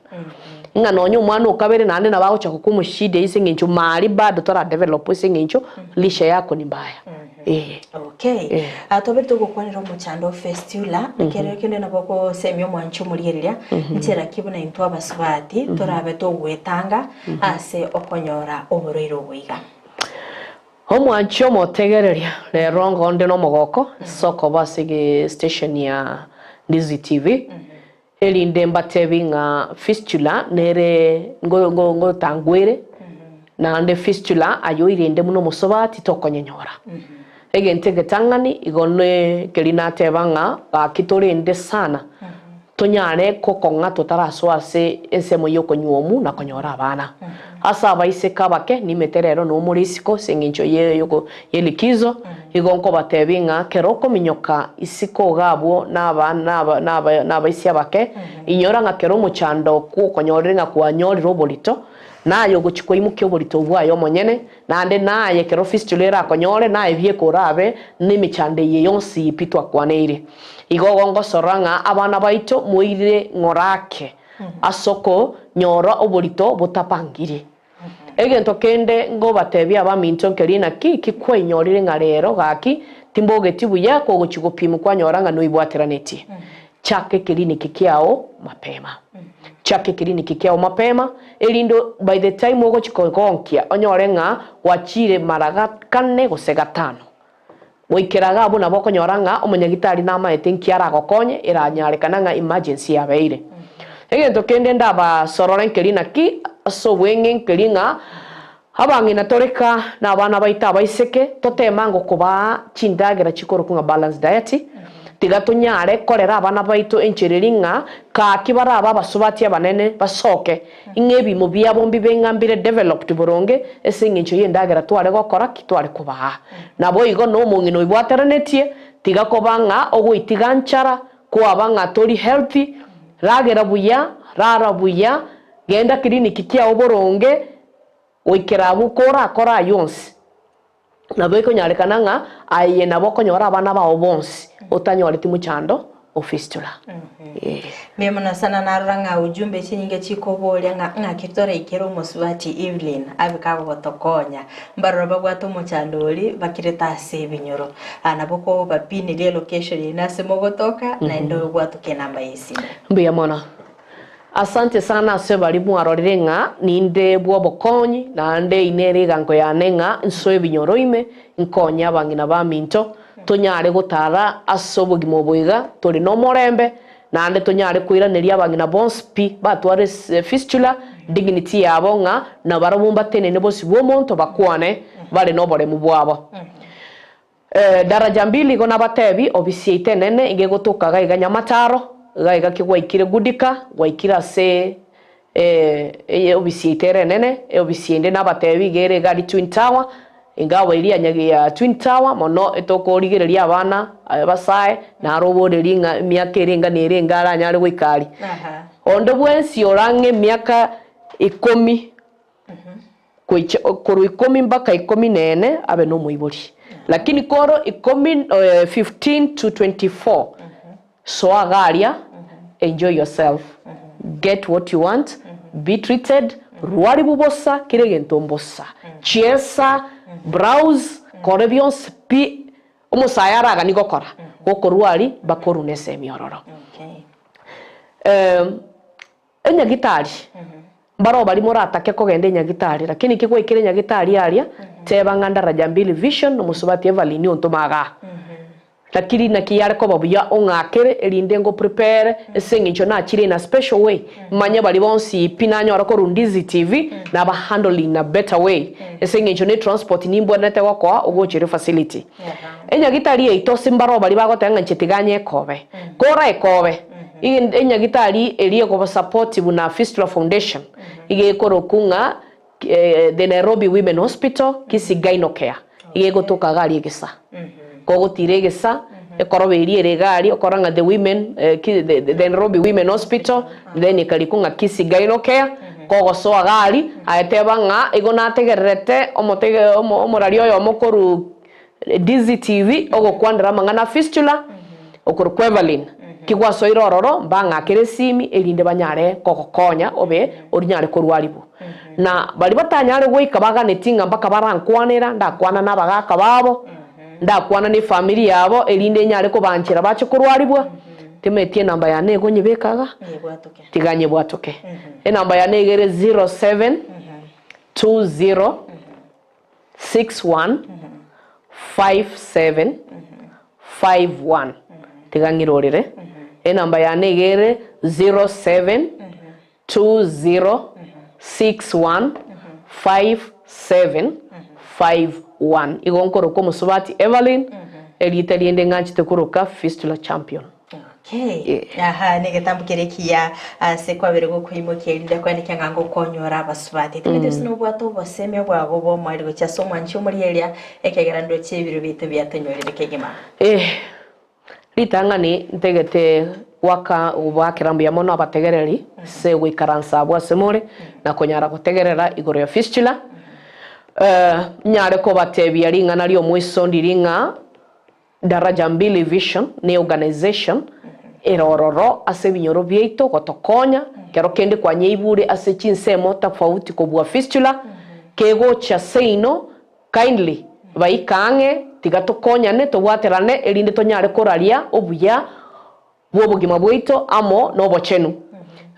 Ng'a nonye omwana okabere naende nabo agocha gokwa omoshida ase eng'encho mari bado tora develop ase eng'encho lishe yako ni mbaya. Eh. Okay. Eh. Ah, twabere togokwanera omochando o fistula, ekero kende nabo ogosemia omwanchi omorigereria, nchera ki buna intwe abasubati torabe togoetanga ase okonyora oborwaire obo iga. Omwanchi omotegereria, rero ngonde nomogoko ase okoba ase station ya Ndizi TV, erinde mbatebi ng'a fistula nere ngotangwere. Naende fistula aye oirende buna omosobati tokonyenyora. Egento egetang'ani igo ne keria nateba ng'a gaki torende sana tonyare gokong'a totarasoa ase ensemo y'okonyuomu na konyora abana. Ase abaiseke abake nimete rero nomore isiko ase eng'encho ye ye likizo, igo nkobatebia ng'a kero okominyoka isiko iga abwo naba naba naba nabaisia abake, inyora ng'a kero omochando gwokonyorire ng'a kwanyorire oborito, Naye ogochia koimokia oborito bwaye omonyene, naende naye ekero fistula erakonyore, naye bieka orabe nemechando eye yonsi pi twakwaneire. Igo ogongosorora ng'a abana baito moirire ng'ora ake ase okonyora oborito botapangiri. Egento kende ngobatebia abaminto nkeri naki ki kwainyorire ng'a rero gaki timbogeti buya kogochia gopimwa kwanyora ng'a noibwateranetie. Chaka ekiriniki kiao mapema. Chaka ekiriniki kiao mapema, erinde by the time ogochia kogonkia onyore ng'a gwachire mara kane gose gatano. Goikera iga abwo nabo okonyora ng'a omonyagitari namaete nki aragokonye eranyarekana ng'a emergency yabeire. Egento kende ndabasorore nkeri naki ase obweng'e nkeri ng'a abang'ina tore ka na abana baito abaiseke toteme ango kobaa chindagera chikorokwa ng'a balanced diet, Tiga tonyare korera abana baito enchera eria ng'a gaki barabe abasubati abanene basoke, ng'a ebimo biabo mbibe ng'a mbire developed boronge ase engencho y'endagera tware gokora ki tware kobaa. Naboigo nomong'ina oibwateranetie, tiga koba ng'a ogoitiga nchara, kwaba ng'a tori healthy, ragera buya, rara buya, genda clinic kiao boronge, goikera abwo korakore ayio onsi. Nabo ekonyarekana ng'a aye nabo okonyora abana bao bonsi otanyoreti mochando o fistula. Ee. Mbuya mono sana narora ng'a ujumbe chinyinge chikoboria ng'a ng'aki toraikere omosubati Evelyn abe kagotokonya. Mbarora babwate omochando oria bakirete ase ebinyoro. Ah, nabo kobapinirie elocation yaino ase mogotoka naende obwatoke enamba ya esimo. Mbuya mono. Asante sana ase baria mwarorire ng'a ninde bw'obokonyi, naende inere egango yane ng'a nsoe ebinyoro ime, nkonye abang'ina baminto, tonyare gotara ase obogima obo iga tore nomorembe, naende tonyare koiraneria abang'ina bonsi pi batware fistula dignity yabo ng'a nabarabwo mbatenene bosio bw'omonto bakwane bare noboremu bwabo. Daraja mbili igo nabatebi, obisi yaito enene iga egotoka iga iga Nyamataro, iga iga ki gwaikire Gudika, gwaikire ase eye obisi yaito ere enene, eobisi ende nabatebi iga ere iga aria Twin Tower, ingawa eria ya ya Twin Tower mono etokorigereria abana abasae, naro oboreria ng'a emiaka ere enga nere enga aranyare goika aria. Onde bwensi orang'e emiaka ikomi. Goicha korwa ikomi mpaka ikomi na ene abe nomoibori, lakini koro ikomi 15 to 24 soa iga aria enjoy yourself, get what you want, be treated, rwaribu bosa kera egento mbosa, chiesa, browse, kore bionsi pi omosae araganie gokora, gokorwa aria mpaka orune esemi ororo. Enyagitari, mbaroo baria moratake kogenda enyagitari, lakini ki gwaikire enyagitari aria, teba ng'a Daraja Mbili Vision omosubati Evelyn ontoma igaa. Lakini naki yare koba buya ong'akere erinde ngo prepare ase eng'encho nachire in a special way, manye baria bonsi pi nanyora korwa Ndizi TV naba handle in a better way ase eng'encho ne transport nimbwenerete gokoa ogochire facility. Enyagitari yaito ase mbaroo baria bagoteba ng'a inche tiga nyekobe, kora ekobe. Enyagitari eria ekoba support buna Fistula Foundation iga ekorokwa ng'a The Nairobi Women Hospital Kisii Gyno Care iga egotoka iga aria egesa. Kogotira egesa ekoroba eria ere iga aria okora ng'a The Women The Nairobi Women Hospital then ekarikwa ng'a Kisii Gyno Care kogosoa iga aria aye teba ng'a igo nategererete omotege omoraria oyomo korwa DZTV ogokwanera amang'ana a fistula okorokwa Evelyn ki gwasoire ororo mbang'akere esimi erinde banyare kogokonya obe orinyare korwarigwa. Na baria batanyare goika baganeti ng'a mpaka barankwanera ndakwana na abagaka babo ndakwana na efamiri yabo erinde enyare kobanchera bache korwarigwa timeti enamba yane igo nyebeke iga tiga nyebwatoke. Enamba yane iga ere 0720. 615751 tiga ng'irorere enamba yane iga ere 751. Igo nkorokwa omosubati Evelyn, erieta rinde ng'anchete koroka Fistula Champion. Okay. Aha, negetambo kere ekiya ase kwabere gokoimokia erinde kwendekia ng'a ngokonyora abasubati. Timothy ase nobwate obosemia bwago bw'omoerio gochia ase omwanchi omorieria ekiagera ndoche ebiro biaito biatonyorire kegima. Eh, ritang'ani ntagete goaka gobaakera mbuya mono abategereri ase goikaransa abwo ase more na konyara gotegerera igoro ya fistula. Eh, nyare kobatebia ring'ana ri'omoiso ndiri ng'a Daraja Mbili Vision ne organization ere ororo ase ebinyoro biaito gotokonya kero kende kwanyeibure ase chinsemo tofauti kobua fistula kegocha seino kindly baika ang'e tiga tokonyane tobwaterane erinde tonyare koraria obuya bw'obogima bwaito amo nobochenu.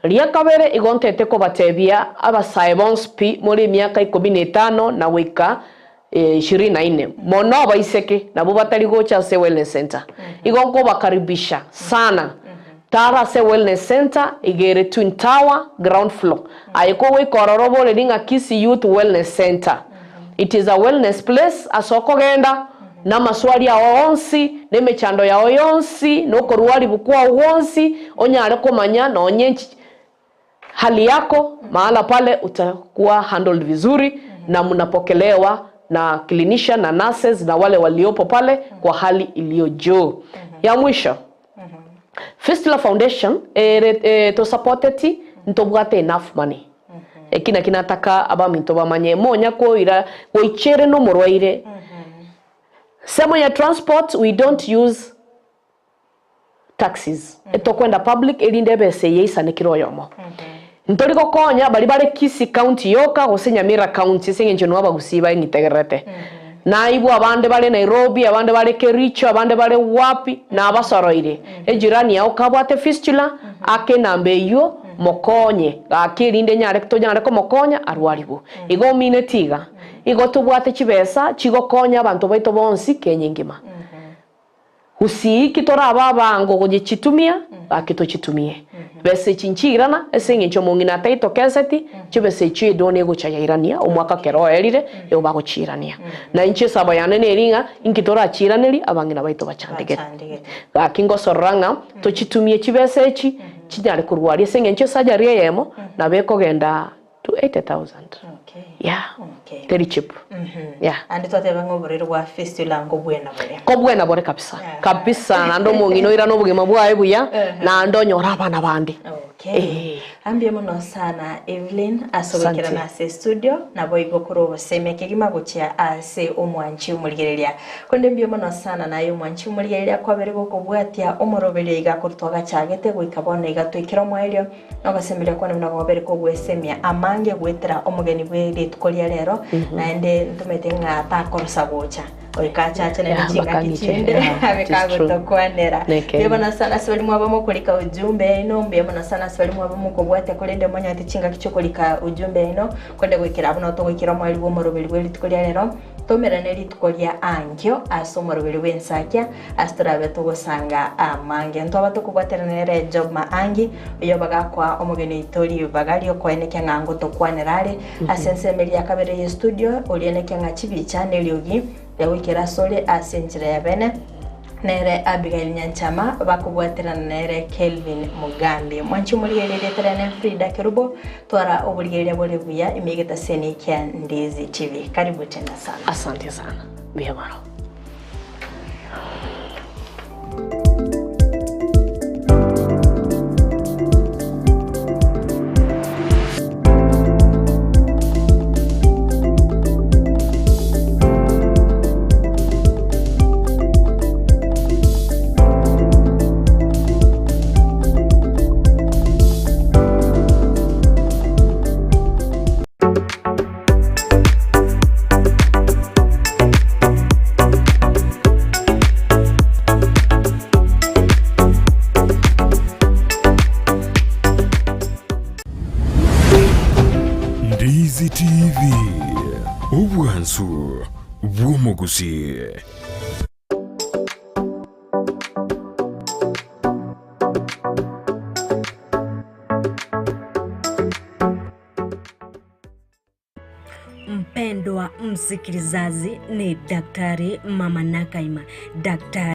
Ria kabere igo ntete kobatebia abasae bonsi pi more emiaka ikomi na etano na goika ishirini na ine, mono abaiseke nabwo batari gocha ase Wellness Centre. Igo nkobakaribisha sana tara ase Wellness Centre iga ere Twin Tower ground floor. Aye kogoika ororo oboreri ng'a Kisii Youth Wellness Centre. It is a wellness place ase okogenda namaswali ao onsi, na emechando yao yonsi, na okorwarigwa kwao gwonsi, onyare komanya nonye hali yako mahala pale utakuwa handled vizuri na mnapokelewa na clinician na nurses na wale waliopo pale kwa hali iliyo juu. Ya mwisho, Fistula Foundation ere eh, tosupporteti ntobwate enough money. Eki naki nataka abaminto bamanye, monya koira goichere nomorwaire. Semo ya transport we don't use taxis, etokwenda public erinde ebesa eye eisane kera oyomo. Ntori gokonya baria bare Kisii county yoka gose Nyamira county ase eng'encho noo abagusii baeng'itegererete. Naibwe abande bare Nairobi, abande bare Kericho, abande bare wapi, nabasoroire. Ejirani yao kabwate fistula, aka enamba eyio mokonye gaki erinde nyare tonyare komokonya arwarigwe. Igo omineti iga, igo tobwate chibesa chigokonya abanto baito bonsi Kenya engima. Gusii ki torabe abango gochitumia, gaki tochitumie. Besa echi nchiirana, ase eng'encho omong'ina ataitokeseti, chibesa echio edoni egocha yairania, omwaka kero oerire, igo bagochiirania. Na inche esabo yane neri ng'a, inki torachiiranerie abang'ina baito bachandegete. Gaki ngosorora ng'a tochitumie chibesa echi, chinyare korwa aria ase eng'encho esajari eyemo, nabo ekogenda to 80,000. Okay. Yeah. Okay. Very cheap. Yeah. Ande twateba ng'a oborwaire bwa fistula nkobwena bore. Kobwena bore kabisa. Yeah. Kabisa naende omong'ina oirane obogima bwaye buya naende onyore abana bande. Okay. Eh. Ambia mono sana Evelyn ase Asante. ogoikerana ase studio naboigo korwa obosemia kegima gochia ase omwanchi omorigereria. Korende mbuya mono sana naye omwanchi omorigereria kwabere gokobwatia omoroberio iga korwa twagachagete goika bono iga twaikire omoerio. Nogosemeria kwane buna gobere kogwesemia amange goetera omogeni bwe rituko ria rero, naende ntomanyete ng'a takorosa gocha. Goika achache naende Yeah, chingaki bakang'iche. chinde Yeah, abe it is true. kagotokwanera. Nekeene. Mbuya mono sana ase baria mwaba mokorika ujumbe yaino, mbuya mono sana ase baria mwaba mokobwatia korende monyete chingaki chiokorika ujumbe yaino, korende goikera abwo nabo togoikera omoerio bw'omoroberi bwe rituko ria rero. Tomerane rituko ria ankio ase omoroberi bw'ensakia, ase torabe togosanga amange. Ntwaba tokobwaterana nere Job Maangi, oyo bagakoa omogeni oito ribaga ri'okoenekia ng'a ngotokwanera are ase ensemo eria ya kabere ye studio, orienekia ng'a chibicha neriogi riagoikera asore ase enchera ya bene. Nere Abigail Nyanchama, bakobwaterana nere Kelvin Mugambi. Mwanche omorigereria erieta riane Frida Kerubo, twara oborigereria bore buya ime egetaseni kia Ndizi TV. Karibu tena sana. Asante sana. Mbuya mono. Ndizi TV, obwansu bw'omogusi. Mpendwa msikilizaji, ni Daktari Mama Nakaima. Daktari.